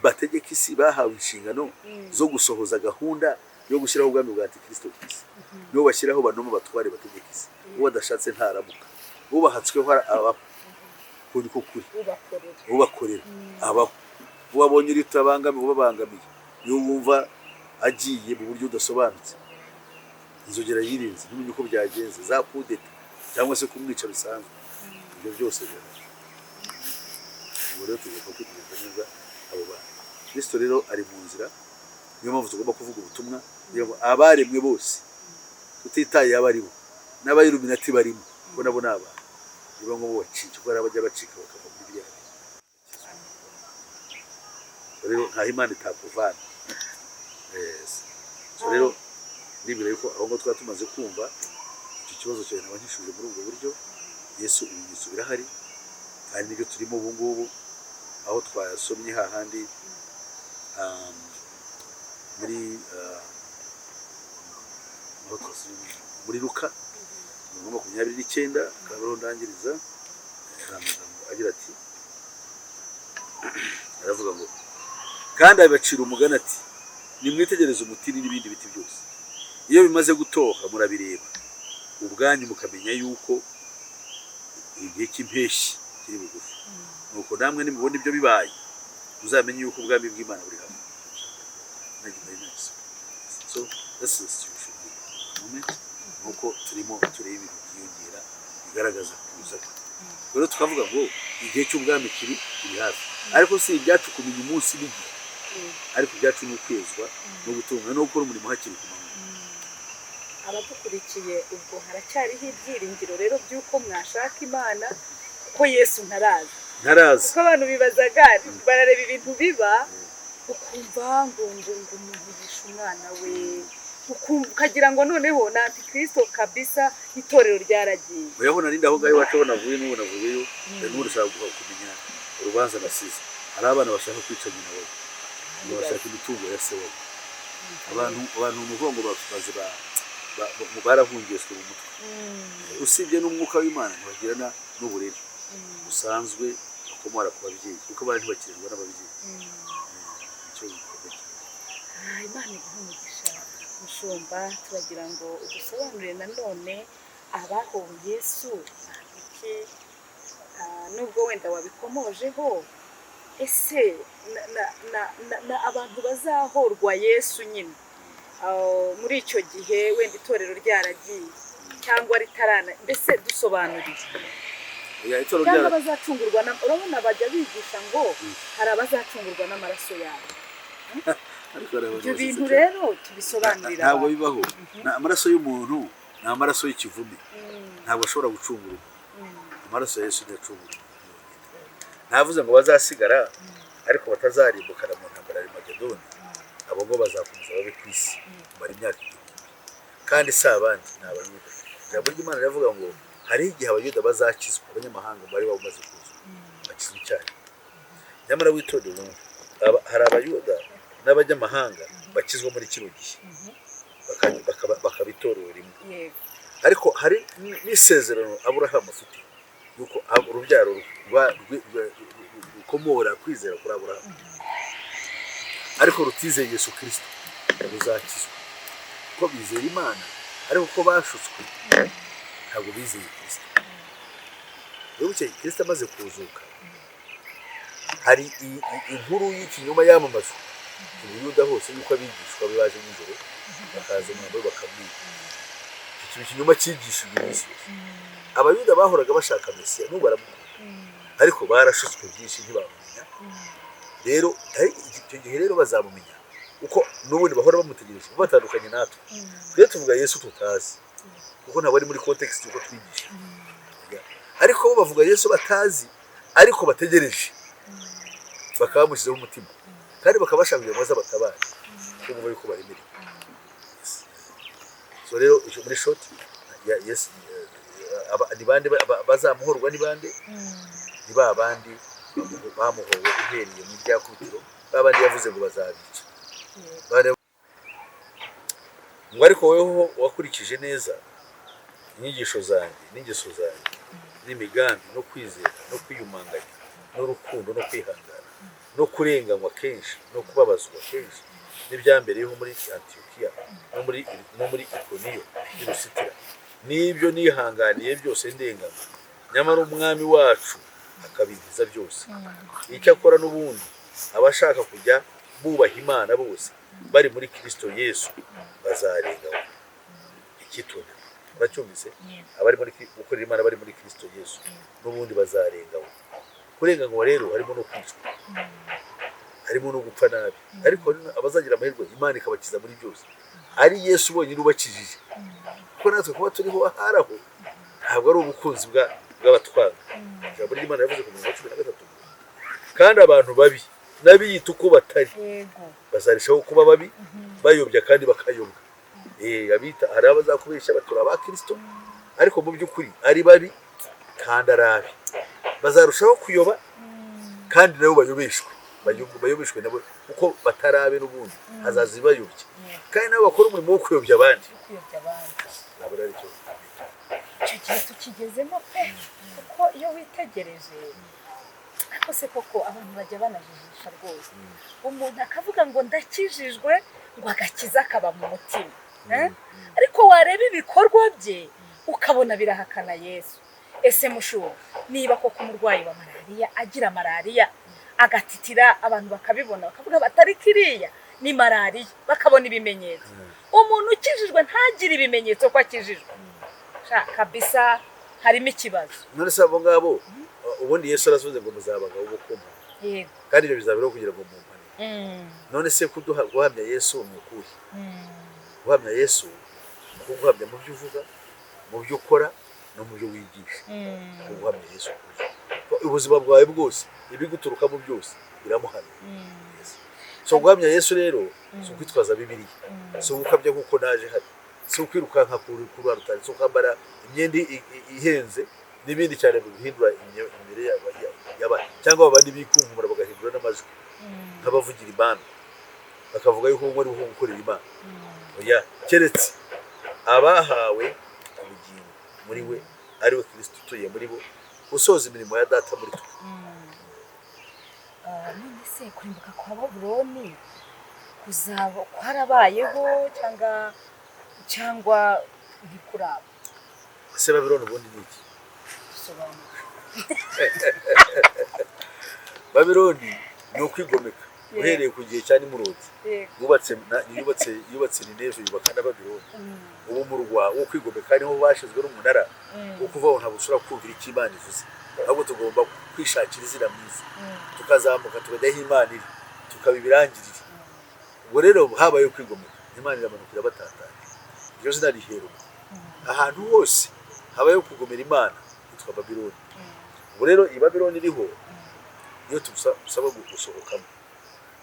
B: bategeka isi, bahawe inshingano zo gusohoza gahunda yo gushyiraho ubwami bwa Antikristo ku isi. Nibo bashyiraho banoma batware bategeka isi. Uwo badashatse ntaramuka, ubahatsweho abaho. Uko niko kuri.
A: Ubakorera.
B: Ubakorera abaho. Uwo abonye uri utabangamiye, ubabangamiye, niyo wumva agiye mu buryo budasobanutse, inzogera yirinze, ntumenye uko byagenze, za kudeta cyangwa se kumwica bisanzwe, ibyo byose birahari. Ubwo rero tugomba kwitegereza neza abo bantu. Kristo rero ari mu nzira. Niyo mpamvu tugomba kuvuga ubutumwa kugira ngo abaremwe bose, tutitaye abo ari bo, n'abayiluminati barimo, kuko nabo ni abantu, niba ngombwa bacike, kuko hari abajya bacika bakava muri biriya bintu. Rero ntaho Imana itakuvana. Yes. So rero nibwira yuko aho ngaho twaba tumaze kumva icyo kibazo cyawe, naba nkishuje muri ubwo buryo. Yesu, ibimenyetso birahari kandi nibyo turimo ubu ngubu, aho twasomye hahandi muri aho twasomye muri Luka 29, akaba ariho ndangiriza. Hari amagambo agira ati, aravuga ngo: "Kandi abacira umugani ati: 'Nimwitegereze umutini n'ibindi biti byose. Iyo bimaze gutoha, murabireba ubwanyu mukamenya yuko igihe cy'impeshyi cyegereje.'" kiri bugufi. Nuko namwe nimubona ibyo bibaye, muzamenye yuko ubwami bw'Imana buri hafi. Very nice. So that's the situation moment, nuko turimo tureba ibintu byiyongera bigaragaza kuza kwe. Rero tukavuga ngo igihe cy'ubwami kiri hafi, ariko si ibyacu kumenya umunsi n'igihe, ariko ibyacu ni ukwezwa no gutunga no gukora umurimo hakiri ku manywa.
A: Abadukurikiye, ubwo haracyariho ibyiringiro rero by'uko mwashaka Imana, ko Yesu ntaraza?
B: Ntaraza.
A: Kuko abantu bibazaga, barareba ibintu biba, ukumva ngo umuntu yishe umwana we, ukumva ukagira ngo noneho ni antikristo kabisa, itorero ryaragiye.
B: Oyaho narindi aho ngaho iwacu, aho navuye, n'ubu navuyeyo, n'ubu ndashaka kumenya urubanza nasize. Hari abana bashaka kwica nyina wabo, ngo bashaka imitungo ya se wabo. Abantu ni ukuvuga ngo baze barahungeswe mu mutwe. Usibye n'umwuka w'Imana, ntibagirana n'uburere busanzwe bakomora ku babyeyi, kuko abana ntibakirerwa n'ababyeyi. Icyo gikomeye.
A: Ah, Imana iguhe umugisha, mushumba. Turagira ngo udusobanurire nanone abahowe Yesu iki. Nubwo wenda wabikomojeho, ese na abantu bazahorwa Yesu nyine, muri icyo gihe wenda itorero ryaragiye cyangwa ritarana, mbese dusobanurire.
B: Oya, itorero
A: Cyangwa bazacungurwa na, urabona bajya bigisha ngo hari abazacungurwa n'amaraso yabo.
B: Ariko hari abantu
A: Ibyo bintu
B: basetsa cyane.
A: rero tubisobanurira
B: Ntabwo
A: abantu.
B: bibaho. Amaraso y'umuntu ni amaraso y'ikivume, ntabwo ashobora gucungurwa. Amaraso ya Yesu ntiyacungurwa. Ntavuze ngo bazasigara ariko batazarimbukana mu ntambara ya Magedoni. Abo ngo bazakomeza babe ku isi kumara imyaka 1000. Kandi si abandi, ni Abayuda. Ijambo ry'Imana riravuga ngo hari igihe Abayuda bazakizwa, abanyamahanga bari bamaze kuzwa bakizwa icyarimwe. Nyamara witondere wumve, hari Abayuda n'abanyamahanga bakizwa muri kino gihe, bakaba itorero rimwe. Ariko hari n'isezerano Aburahamu afite yuko urubyaro rukomora kwizera kuri Aburahamu ariko rutizeye Yesu Kirisito ruzakizwa, kuko bizera Imana, ariko ko bashutswe, ntabwo bizeye Kirisito. Wibuke Kirisito amaze kuzuka, hari inkuru y'ikinyoma yamamazwa mu Buyuda hose yuko abigishwa be baje nijoro, bakaza umwambaro bakamwiba. Icyo kinyoma cyigishijwe iminsi yose. Abayuda bahoraga bashaka Mesiya, n'ubu baramukunda, ariko barashutswe byinshi, ntibamumenya. Rero icyo gihe rero bazamumenya, kuko n'ubundi bahora bamutegereje. Batandukanye natwe, twe tuvuga Yesu tutazi, kuko ntabwo ari muri context uko twigisha, ariko bo bavuga Yesu batazi, ariko bategereje, bakaba bamushyizeho umutima, kandi bakaba bashaka kugira ngo bazabatabare, kuko bumva yuko baremerewe. So rero icyo muri short ya yes, ni bande bazamuhorwa? Ni bande? Ni ba bandi bamuhowe uhereye mu ryakubitiro, ba bandi yavuze ngo bazabica. Ngo ariko weho wakurikije neza inyigisho zanjye n'ingeso zanjye n'imigambi no kwizera no kwiyumanganya n'urukundo no kwihangana no kurenganywa kenshi no kubabazwa kenshi n'ibyambereyeho muri Antiyokiya no muri Ikoniyo n'i Lusitira, n'ibyo nihanganiye byose ndenganywa, nyamara Umwami wacu akabinkiza byose. Icyakora n'ubundi abashaka kujya bubaha Imana bose bari muri Kristo Yesu bazarenganywa. Icyitonderwa, uracyumvise? Abari muri gukorera Imana bari muri Kristo Yesu n'ubundi bazarenganywa. Kurenganywa rero harimo no kwicwa, harimo no gupfa nabi, ariko abazagira amahirwe Imana ikabakiza muri byose, ari Yesu bonyine ubakijije, kuko natwe kuba turiho ahari aho ntabwo ari ubukunzi bw'abatwanga. Ijambo ry'Imana yavuze ku murongo wa 13: kandi abantu babi n'abiyita uko batari bazarushaho kuba babi, bayobya kandi bakayobwa. Abita, hari abazakubeshya batura aba Kristo, ariko mu by'ukuri ari babi kandi ari abi. Bazarushaho kuyoba kandi nabo bayobeshwe, bayobeshwe nabo, kuko batarabe n'ubundi hazaza ibayobya, kandi nabo bakora umurimo wo kuyobya abandi.
A: Kuyobya abandi.
B: Ntabwo ari cyo.
A: Icyo gihe tukigezemo pe, kuko iyo witegereje, ariko se koko abantu bajya banajijisha rwose, umuntu akavuga ngo ndakijijwe, ngo agakiza kaba mu mutima, eh? Ariko wareba ibikorwa bye ukabona birahakana Yesu. Ese mushuwo, niba koko umurwayi wa malariya agira malariya agatitira, abantu bakabibona, bakavuga batari kiriya ni malariya, bakabona ibimenyetso, umuntu ukijijwe ntagire ibimenyetso ko akijijwe? Sha, kabisa harimo ikibazo.
B: None se abo ngabo, ubundi Yesu arasubiza ngo muzaba abagabo bo kumpa, kandi ibyo bizaberaho kugira ngo mumpane. None se kuduha guhamya Yesu ni ukuhe? Guhamya Yesu ni ukuguhamya mu byo uvuga, mu byo ukora no mu byo wigisha. Ni guhamya Yesu kuzuye. Ubuzima bwawe bwose, ibiguturukamo byose biramuhamya. Yes. So guhamya Yesu rero si ukwitwaza Bibiliya, si ugukabya nk'uko naje hano, si ukwirukanka ku rwa rutare, si ukwambara imyenda ihenze n'ibindi cyane bihindura imibiri y'abantu, cyangwa abandi bikunkumura bagahindura n'amajwi nk'abavugira Imana, bakavuga yuko umwe ari gukorera Imana. Oya, keretse abahawe ubugingo muri we, ari we Kristo utuye muri bo, usoza imirimo ya Data muri twe.
A: Ah, none se kurimbuka kwa Babuloni kuzaba kwarabayeho cyangwa ntikuraba?
B: Ese Babylon ubundi ni iki?
A: Sobanura.
B: Babyloni ni ukwigomeka uhereye ku gihe cya Nimurodi. Yubatse Nineve, yubaka na Babyloni. Ubu murwa wo kwigomeka niho bashyizwe n'umunara wo kuvaho. Ntabwo ushobora kumvira icyo Imana ivuze, ahubwo tugomba kwishakira izina mwiza, tukazamuka tukajya aho Imana iri, tukaba ibirangirire. Ubwo rero habayeho kwigomeka, Imana iramanuka irabatatanya, iryo zina riherwa ahantu hose habayeho kugomera Imana, hitwa Babiloni. Ubwo rero iyi Babiloni iriho iyo tugusaba gusohokamo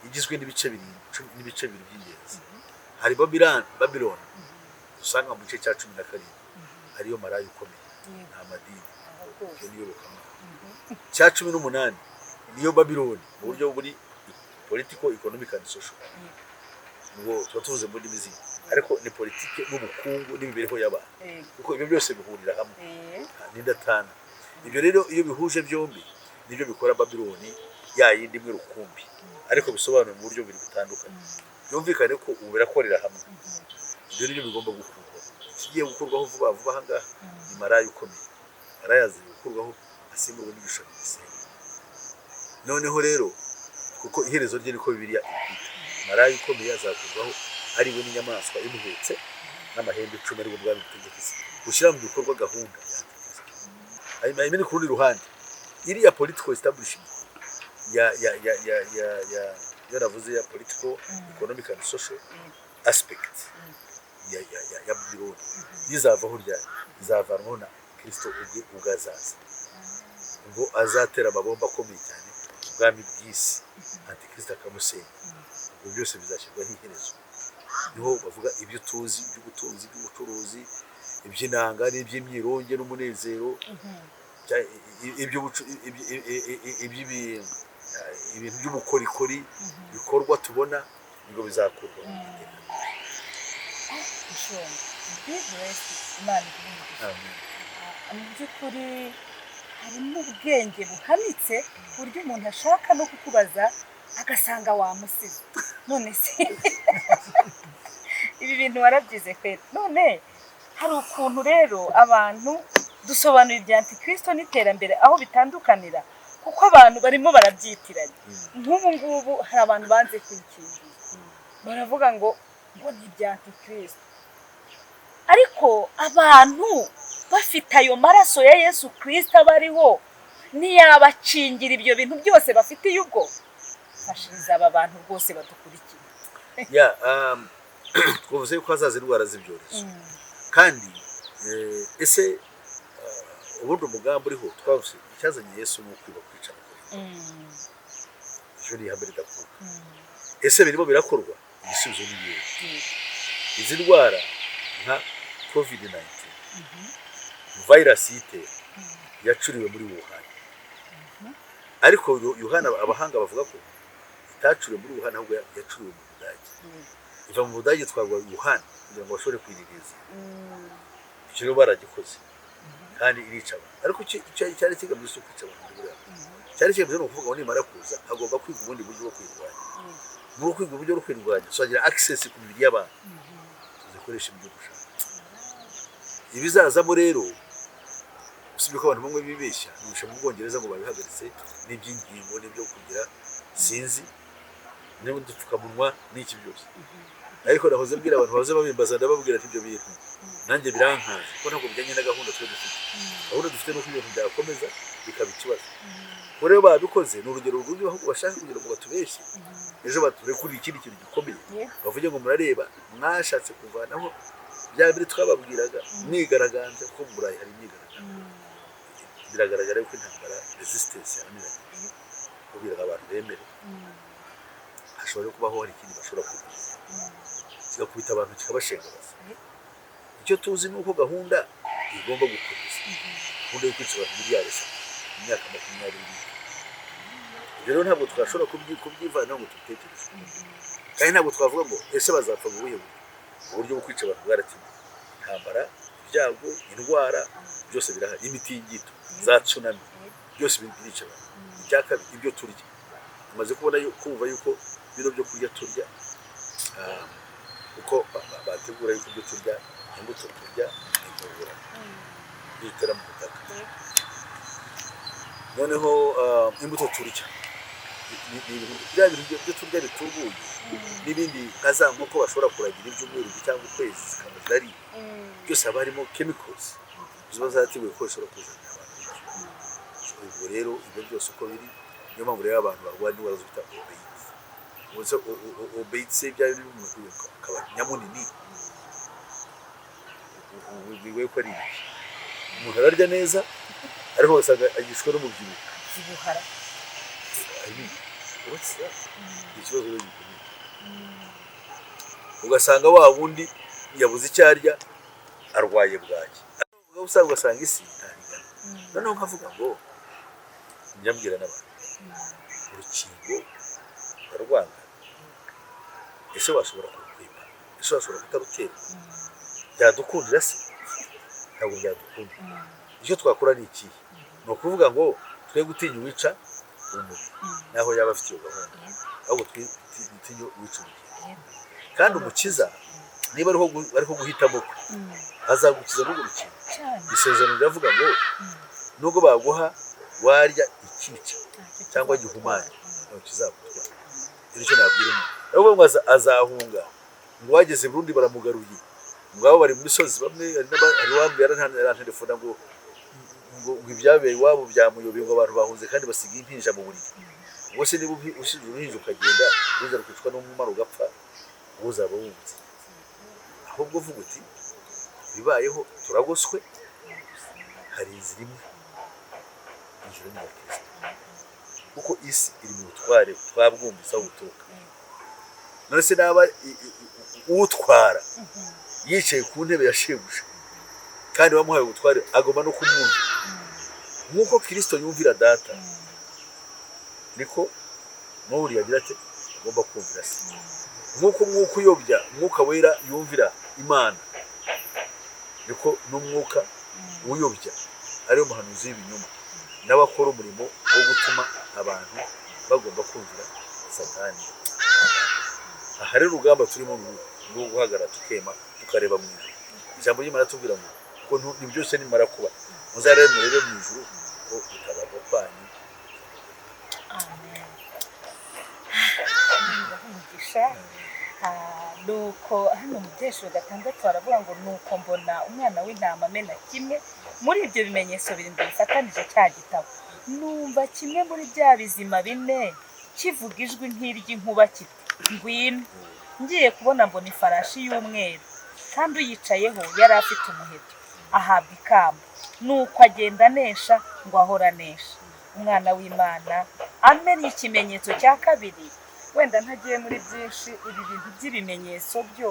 B: igizwe n'ibice bibiri, n'ibice bibiri by'ingenzi. Hari Babiloni usanga mu gice cya 17, ariyo maraya ukomeye, ni amadini, iyo niyo yobokamana. Cya 18 niyo Babiloni mu buryo buri political, economic and social. Ubwo tuba tuvuze mu ndimi zindi, ariko ni politike n'ubukungu n'imibereho y'abantu, kuko ibyo byose bihurira hamwe n'indatana. Ibyo rero iyo bihuje byombi nibyo bikora Babiloni ya yindi imwe rukumbi, ariko bisobanuye mu buryo bubiri butandukanye. Byumvikane ko ubu birakorera hamwe. Ibyo nibyo bigomba gukurwaho. Ikigiye gukurwaho vuba vuba aha ngaha ni maraya ukomeye. Maraya azi gukurwaho asimburwa n'igishushanyo gisenga. Noneho rero kuko iherezo rye niko Bibiliya ibyita, maraya ukomeye azakurwaho ari we n'inyamaswa imuhetse n'amahembe 10, aribwo bwami butegeka isi, gushyira mu bikorwa gahunda ya Antikristo. Hanyuma ni ku rundi ruhande iriya political establishment ya yo navuze, ya political, economic and social aspect ya Babylon, izavaho ryari? Izavanwaho na Kristo ubwe ubwo azaza, ubwo azatera amabomba akomeye cyane ubwami bw'isi, Antikristo akamusenya. Ubwo byose bizashyirwaho iherezo. Niho bavuga ibyo tuzi, iby'ubutunzi, iby'ubucuruzi, iby'inanga n'iby'imyironge n'umunezero, ibintu by'ubukorikori bikorwa tubona, nibwo bizakurwa mu iteka.
A: Mushumba, be blessed, Imana iguhe umugisha.
B: Amen.
A: Ah, mu by'ukuri harimo ubwenge buhanitse ku buryo umuntu ashaka no kukubaza agasanga wamusize. None se ibi bintu warabyize kweri? None hari ukuntu rero abantu dusobanura ibya Antikristo n'iterambere aho bitandukanira, kuko abantu barimo barabyitiranya. Nk'ubu ngubu hari abantu banze kwikingiza, baravuga ngo ni ibya Antikristo, ariko abantu bafite ayo maraso ya Yesu Kirisito aba ariho, ntiyabakingira ibyo bintu byose bafitiye ubwo? Fashiriza aba bantu rwose badukurikiye.
B: Ya, twavuze yuko hazaza indwara z'ibyorezo. Kandi ese ubundi umugambi uriho, twavuze icyazanye Yesu ni ukwiba, kwica no kurimbura. Icyo ni ihame ridakuka. Ese birimo birakorwa? Igisubizo ni yego. Izi ndwara nka COVID 19, virus y'itera yacuriwe muri Wuhan, ariko Yohana, abahanga bavuga ko itacuriwe muri Wuhan, ahubwo yacuriwe mu Budage, iva mu Budage itwarwa Wuhan kugira ngo bashobore kuyiririza. Icyo rero baragikoze kandi irica abantu, ariko icyo cyari kigamije si ukwica abantu muri buriya buryo. Cyari kigamije ni ukuvuga ngo nimara kuza hagomba kwiga ubundi buryo bwo kwirwanya. Muri kwiga uburyo bwo kwirwanya tuzagira access ku mibiri y'abantu, tuzikoresha ibyo dushaka. Ibizazamo rero Usibye ko abantu bamwe bibeshya, nurusha mu Bwongereza ngo babihagaritse n'iby'inkingo n'ibyo kugira, sinzi n'udupfukamunwa n'iki byose. Ariko nahoze mbwira abantu bahoze babimbaza, ndababwira ati ibyo bintu nanjye birankanze, kuko ntabwo bijyanye na gahunda twe dufite. Gahunda dufite ni uko ibintu byakomeza bikaba ikibazo. Kuko rero babikoze ni urugero rw'ibyo ahubwo bashaka kugira ngo batubeshye, ejo baturekurire ikindi kintu gikomeye, bavuge ngo murareba mwashatse kuvanaho bya biri twababwiraga, mwigaragambya. Kuko mu Burayi hari imyigaragambyo, biragaragara yuko intambara, resistance yananiranye kugira ngo abantu bemere. Hashobora kubaho hari ikindi bashobora kugira kigakubita abantu, kikabashengabaza. Icyo tuzi ni uko gahunda igomba gukomeza, gahunda yo kwica abantu miliyari 3 mu myaka 20. Rero ntabwo twashobora kubyivanaho ngo tubitekereze, kandi ntabwo twavuga ngo ese bazapfa mu buhe buryo. Uburyo bwo kwica abantu bwarakemuwe: intambara, ibyago, indwara, byose birahari, imitingito, za tsunami, byose birica abantu. Icya kabiri, ibyo turya, tumaze kubona kumva yuko bino byo kurya turya, uko bategura yuko ibyo turya, imbuto turya, intubura dutera mu butaka. Noneho imbuto turya bya bintu byo turya bitubuye n'ibindi nka za nkoko bashobora kuragira ibyumweru cyangwa ukwezi zikaba zirariye, byose haba harimo chemicals ziba zarateguwe ko zishobora kuzanira abantu ibyo. Ubwo rero ibyo byose uko biri, niyo mpamvu rero abantu barwara indwara zo bita obesity. Obesity, bya biri umuntu akaba nyamunini, bigoye ko ari ibiki. Umuntu ararya neza ariko ugasanga agishwe n'umubyibuho.
A: Zibuhara.
B: I mean, what's that? Ni ikibazo rero gikomeye. Ugasanga wa wundi yabuze icyo arya, arwaye bwaki, ugasanga isi ntarigana. Noneho nkavuga ngo njya mbwira n'abantu, urukingo bararwanga, ese washobora kurukwima? Ese washobora kutarutera? Byadukundira se? Ntabwo byadukundira. Icyo twakora ni ikihe? Ni ukuvuga ngo twe gutinya uwica umubiri naho yaba afite iyo gahunda, ahubwo dutinye uwica ubugingo. Kandi Umukiza niba ariho guhitamo kwe, azagukiza n'urwo rukingo. Isezerano riravuga ngo nubwo baguha warya ikica cyangwa gihumanya, ntabwo kizagutwara. Icyo nabwira umuntu, ahubwo ngo azahunga, ngo wageze Burundi baramugaruye, ngo abo bari mu misozi bamwe. Hari uwambwiye, arantelefona ngo ibyabereye iwabo byamuyobeye, ngo abantu bahunze kandi basigaye impinja mu buriri. Ubwo se niba usize uruhinja ukagenda, uruhinja rukicwa n'umumaro ugapfa, wowe uzaba wungutse? Ahubwo uvuga uti ibibayeho turagoswe, hari inzira imwe, inzira ni iya Kristo, kuko isi iri mu butware twabwumvise aho buturuka. None se naba utwara yicaye ku ntebe ya shebuja kandi wamuhaye ubutware, agomba no kumwumvira nk'uko Kirisito yumvira Data, niko n'uriya agira ati agomba kumvira se. Nk'uko umwuka uyobya, Umwuka Wera, yumvira Imana, niko n'umwuka uyobya, ariwo muhanuzi w'ibinyoma, nawe akora umurimo wo gutuma abantu bagomba kumvira Satani. Aha rero urugamba turimo ni urwo guhagarara tukema, tukareba mu ijuru. Ijambo ry'Imana tubwira ngo kuko ni byose nimara kuba, muzarebe, murebe mu ijuru ko gutabarwa kwanyu.
A: Amen. Umugisha. Nuko hano mu Byesho 6 baravuga ngo nuko mbona Umwana w'Intama amena kimwe muri ibyo bimenyetso birindwi bifatanije cya gitabo, numva kimwe muri bya bizima bine kivuga ijwi nk'iry'inkuba kiti: "Ngwino." Ngiye kubona mbona ifarashi y'umweru, kandi uyicayeho yari afite umuheto, ahabwa ikamba, nuko agenda anesha ngo ahore anesha. Umwana w'Imana amennye ikimenyetso cya kabiri. Wenda ntagiye muri byinshi, ibi bintu by'ibimenyetso byo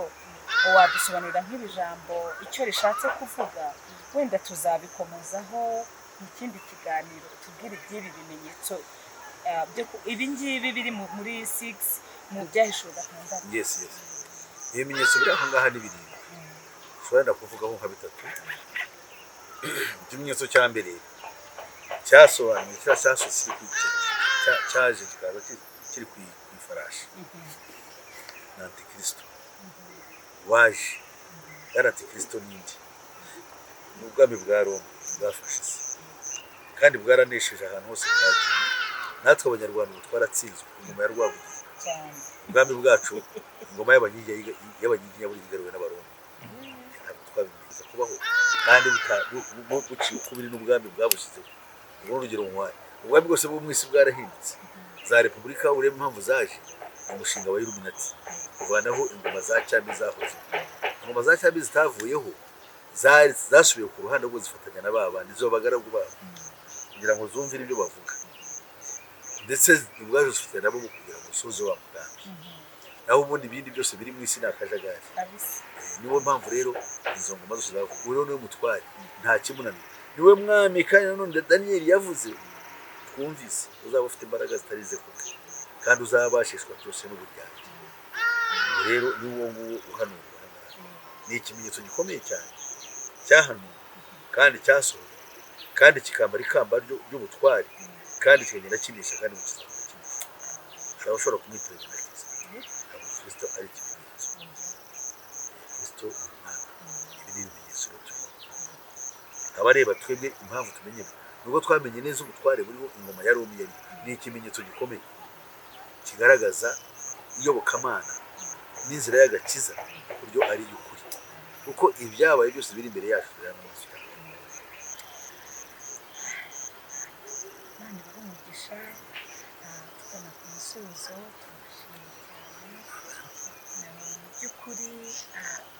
A: wadusobanurira nk'iri jambo icyo rishatse kuvuga? Wenda tuzabikomozaho mu kindi kiganiro, tubwire iby'ibi bimenyetso ibi ngibi biri muri 6 mu Byahishuwe 6.
B: Yes, ibimenyetso biri aho ngaha ni birindwi, ushobora wenda kuvugaho nka bitatu. Ikimenyetso cya mbere cyasobanuye kiriya cyasutse cyaje kikaza kiri ku ifarashi ni Antikristo waje. Yari Antikristo n'indi ni ubwami bwa Roma. Bwafashe isi kandi bwaranesheje ahantu hose bwagiye. Natwe Abanyarwanda ubu twaratsinzwe ingoma ya Rwabugiri. Ubwami bwacu, ingoma y'Abanyiginya buri igaruwe n'Abaroma. Ntabwo twabimenyeza kubaho kandi buciye ukubiri n'ubwami bwabushyizeho. Ubwo ni urugero nkwaye. Ubwami bwose bwo mu isi bwarahindutse, za repubulika urebe impamvu zaje mu mushinga wa Illuminati, kuvanaho ingoma za cyami zahoze. Ingoma za cyami zitavuyeho, zasubiye ku ruhande rwo zifatanya na ba bandi, izo bagaragu babo, kugira ngo zumvire ibyo bavuga, ndetse ubwazo zifatanya nabo mu kugira ngo usoze wa mugambi. Naho ubundi ibindi byose biri mu isi ni akajagari. Niyo mpamvu rero izo ngoma zose zavuga. Ubu rero niwe mutware, nta kimunanira, niwe mwami. Kandi nanone Daniyeli yavuze twumvise, uzaba ufite imbaraga zitari ize kubwe kandi uzabashishwa byose n'uburyarya. Ubu rero ni uwo nguwo uhanurwa aha ngaha. Ni ikimenyetso gikomeye cyane cyahanuwe kandi cyasohoye kandi kikambara ikamba ry'ubutware kandi kikagenda kinesha kandi kikazamura kinesha. Ushobora kumwitiranya na Kristo. Ntabwo Kristo ari ikimenyetso, Kristo ni umwami. Ibi ni ibimenyetso rero turimo abareba twebwe. Impamvu tumenye ni uko twamenye neza ubutware buriho. Ingoma ya Roma yari ni ikimenyetso gikomeye kigaragaza iyobokamana n'inzira y'agakiza uburyo ari iy'ukuri, kuko ibyabaye byose biri imbere yacu tureba n'amaso yacu.
A: Imana ibahe umugisha. Tugana ku musozo, turabashimiye cyane. Mu by'ukuri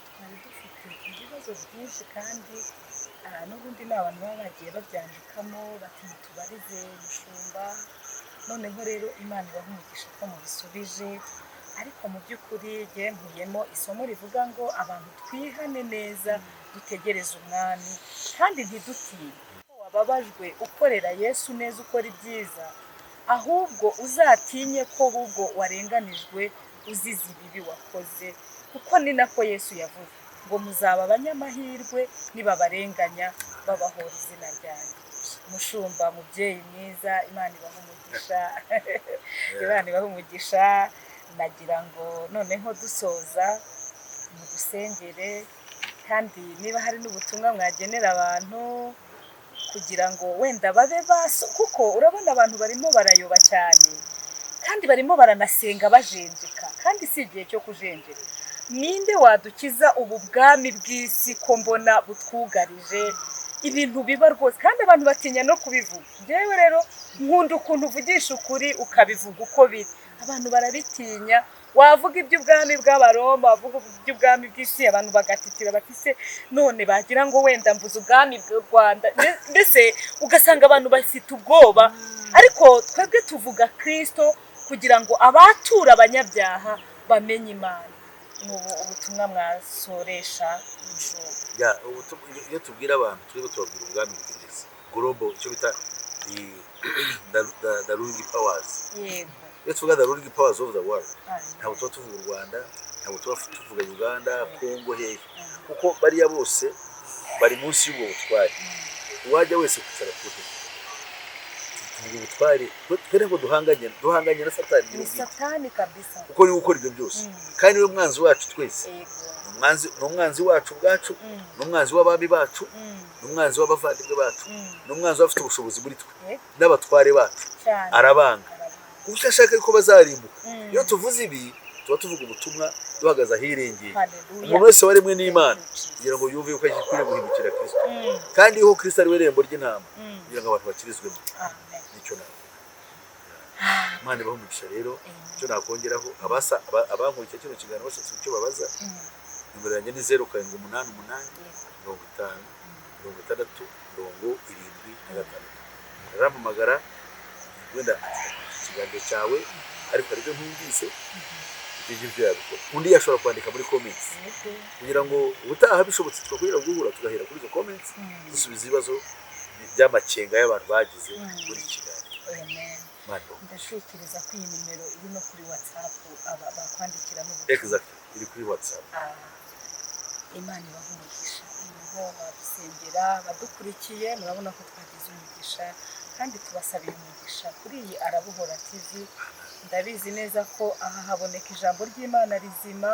A: twari dufite ibibazo byinshi kandi n'ubundi ni abantu baba bagiye babyandikamo bati mutubarize mushumba. Noneho rero Imana ibahe umugisha ko mubisubije. Ariko mu by'ukuri njye nkuyemo isomo rivuga ngo abantu twihane neza, dutegereze umwami kandi ntidutinye. Wababajwe ukorera Yesu neza, ukora ibyiza, ahubwo uzatinye ko ahubwo warenganijwe uzize ibibi wakoze, kuko ni nako Yesu yavuze ngo muzaba abanyamahirwe nibabarenganya babahora izina ryanjye. Mushumba, mubyeyi mwiza, Imana ibahe umugisha, Imana ibahe umugisha. Nagira ngo noneho dusoza mudusengere, kandi niba hari n'ubutumwa mwagenera abantu kugira ngo wenda babe baso, kuko urabona abantu barimo barayoba cyane kandi barimo baranasenga bajenjeka, kandi si igihe cyo kujenjeka. Ninde wadukiza ubu bwami bw'isi ko mbona butwugarije? Ibintu biba rwose kandi abantu batinya no kubivuga. Njyewe rero nkunda ukuntu uvugisha ukuri, ukabivuga uko biri. Abantu barabitinya. Wavuga iby'ubwami bw'Abaroma, wavuga iby'ubwami bw'isi, abantu bagatitira bati se none bagira ngo wenda mvuze ubwami bw'u Rwanda. Mbese ugasanga abantu bafite ubwoba. Ariko twebwe tuvuga Kristo kugira ngo abatura abanyabyaha bamenye Imana. Ni ubu ubutumwa mwasoresha, mushumba?
B: Ya, iyo tubwira abantu, twebwe tubabwira ubwami butegetse global, icyo bita the ruling powers. Iyo tuvuga the ruling powers of the world, ntabwo tuba tuvuga u Rwanda, ntabwo tuba tuvuga Uganda, Kongo, hehe, kuko bariya bose bari munsi y'ubwo butware. Uwajya wese kwicara ku ntebe, tuvuga ubutware. Twe ntabwo duhanganye na Satani
A: Ni
B: nyir'ubwite,
A: Satani kabisa.
B: kuko niwe ukora ibyo byose kandi niwe mwanzi wacu twese. Ni umwanzi wacu ubwacu, ni umwanzi w'abami bacu, ni umwanzi w'abavandimwe bacu, ni umwanzi w'abafite ubushobozi muri twe n'abatware bacu. Arabanga kuko icyo ashaka ko bazarimbuka. Iyo tuvuze ibi, tuba tuvuga ubutumwa duhagaze ahirengeye. Umuntu wese waremwe n'Imana, kugira ngo yumve yuko agikwiriye guhindukira Kristo, kandi yuko Kristo ari we rembo ry'intama, kugira ngo abantu bakirizwemo.
A: Amen.
B: Nicyo navuga. Imana ibahe umugisha. Rero icyo nakongeraho, abankurikira kino kiganiro bashatse icyo babaza, nimero yanjye ni 0788 50 60 76. Arampamagara, wenda ati ikiganiro cyawe ariko aribyo ntumvise, ibyo ngibyo yabikora. Undi yashobora kwandika muri comments, kugira ngo ubutaha bishobotse twakwira guhura, tugahera kuri izo comments, dusubiza ibibazo by'amakenga y'abantu bagize muri iki kiganiro.
A: Amen.
B: Imana ibahe umugisha.
A: Ndatekereza ko iyi nimero iri no kuri WhatsApp, aba bakwandikiramo ubutumwa.
B: Exactly, iri kuri WhatsApp.
A: Imana ibahe umugisha. Noneho badusengera badukurikiye, murabona ko twagize umugisha kandi tubasabiye umugisha kuri iyi Arabohora TV. Ndabizi neza ko aha haboneka ijambo ry'Imana rizima,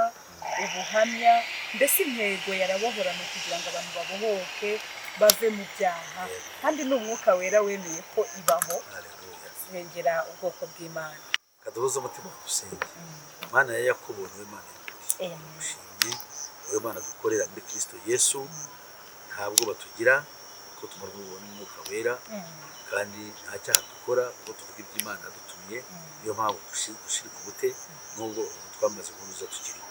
A: ubuhamya, mbese intego yarabohora ni ukugira ngo abantu babohoke. Bave mu byaha. Kandi ni Umwuka Wera wemeye ko ibaho.
B: Haleluya.
A: Sengera ubwoko bw'Imana.
B: Kaduhuze umutima, dusenge. Mana ya Yakobo, niwe Mana y'ukuri.
A: Amen.
B: Dushimye wowe Mana dukorera muri Kristo Yesu. Ntabwo batugira ko tumarwa n'Umwuka Wera, kandi nta cyaha dukora kuko tuvuga iby'Imana yadutumye. Niyo mpamvu dushirika ubute nubwo ubu twamaze guhuza tukiriho,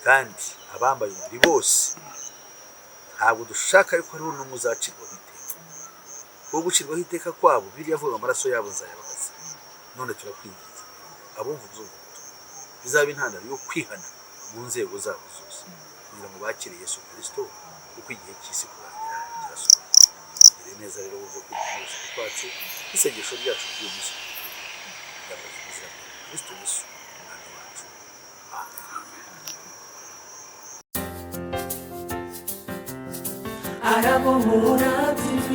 B: kandi abambaye umubiri bose ntabwo dushaka yuko hariho n'umwe uzacirwaho iteka, kuko gucirwaho iteka kwabo biriya avuga amaraso yabo nzayababaza. None turakwinginze, abumva uzumva ubutumwa bizaba intandaro yo kwihana mu nzego zabo zose, kugira ngo bakire Yesu Kirisito, kuko igihe cy'isi kurangira kirasohoye. Tugire neza rero, wumve ko igihe kwacu n'isengesho ryacu ry'uyu munsi ryamaze ubuzima Kristo Yesu Umwami wacu. Amen.
C: Arabohora TV.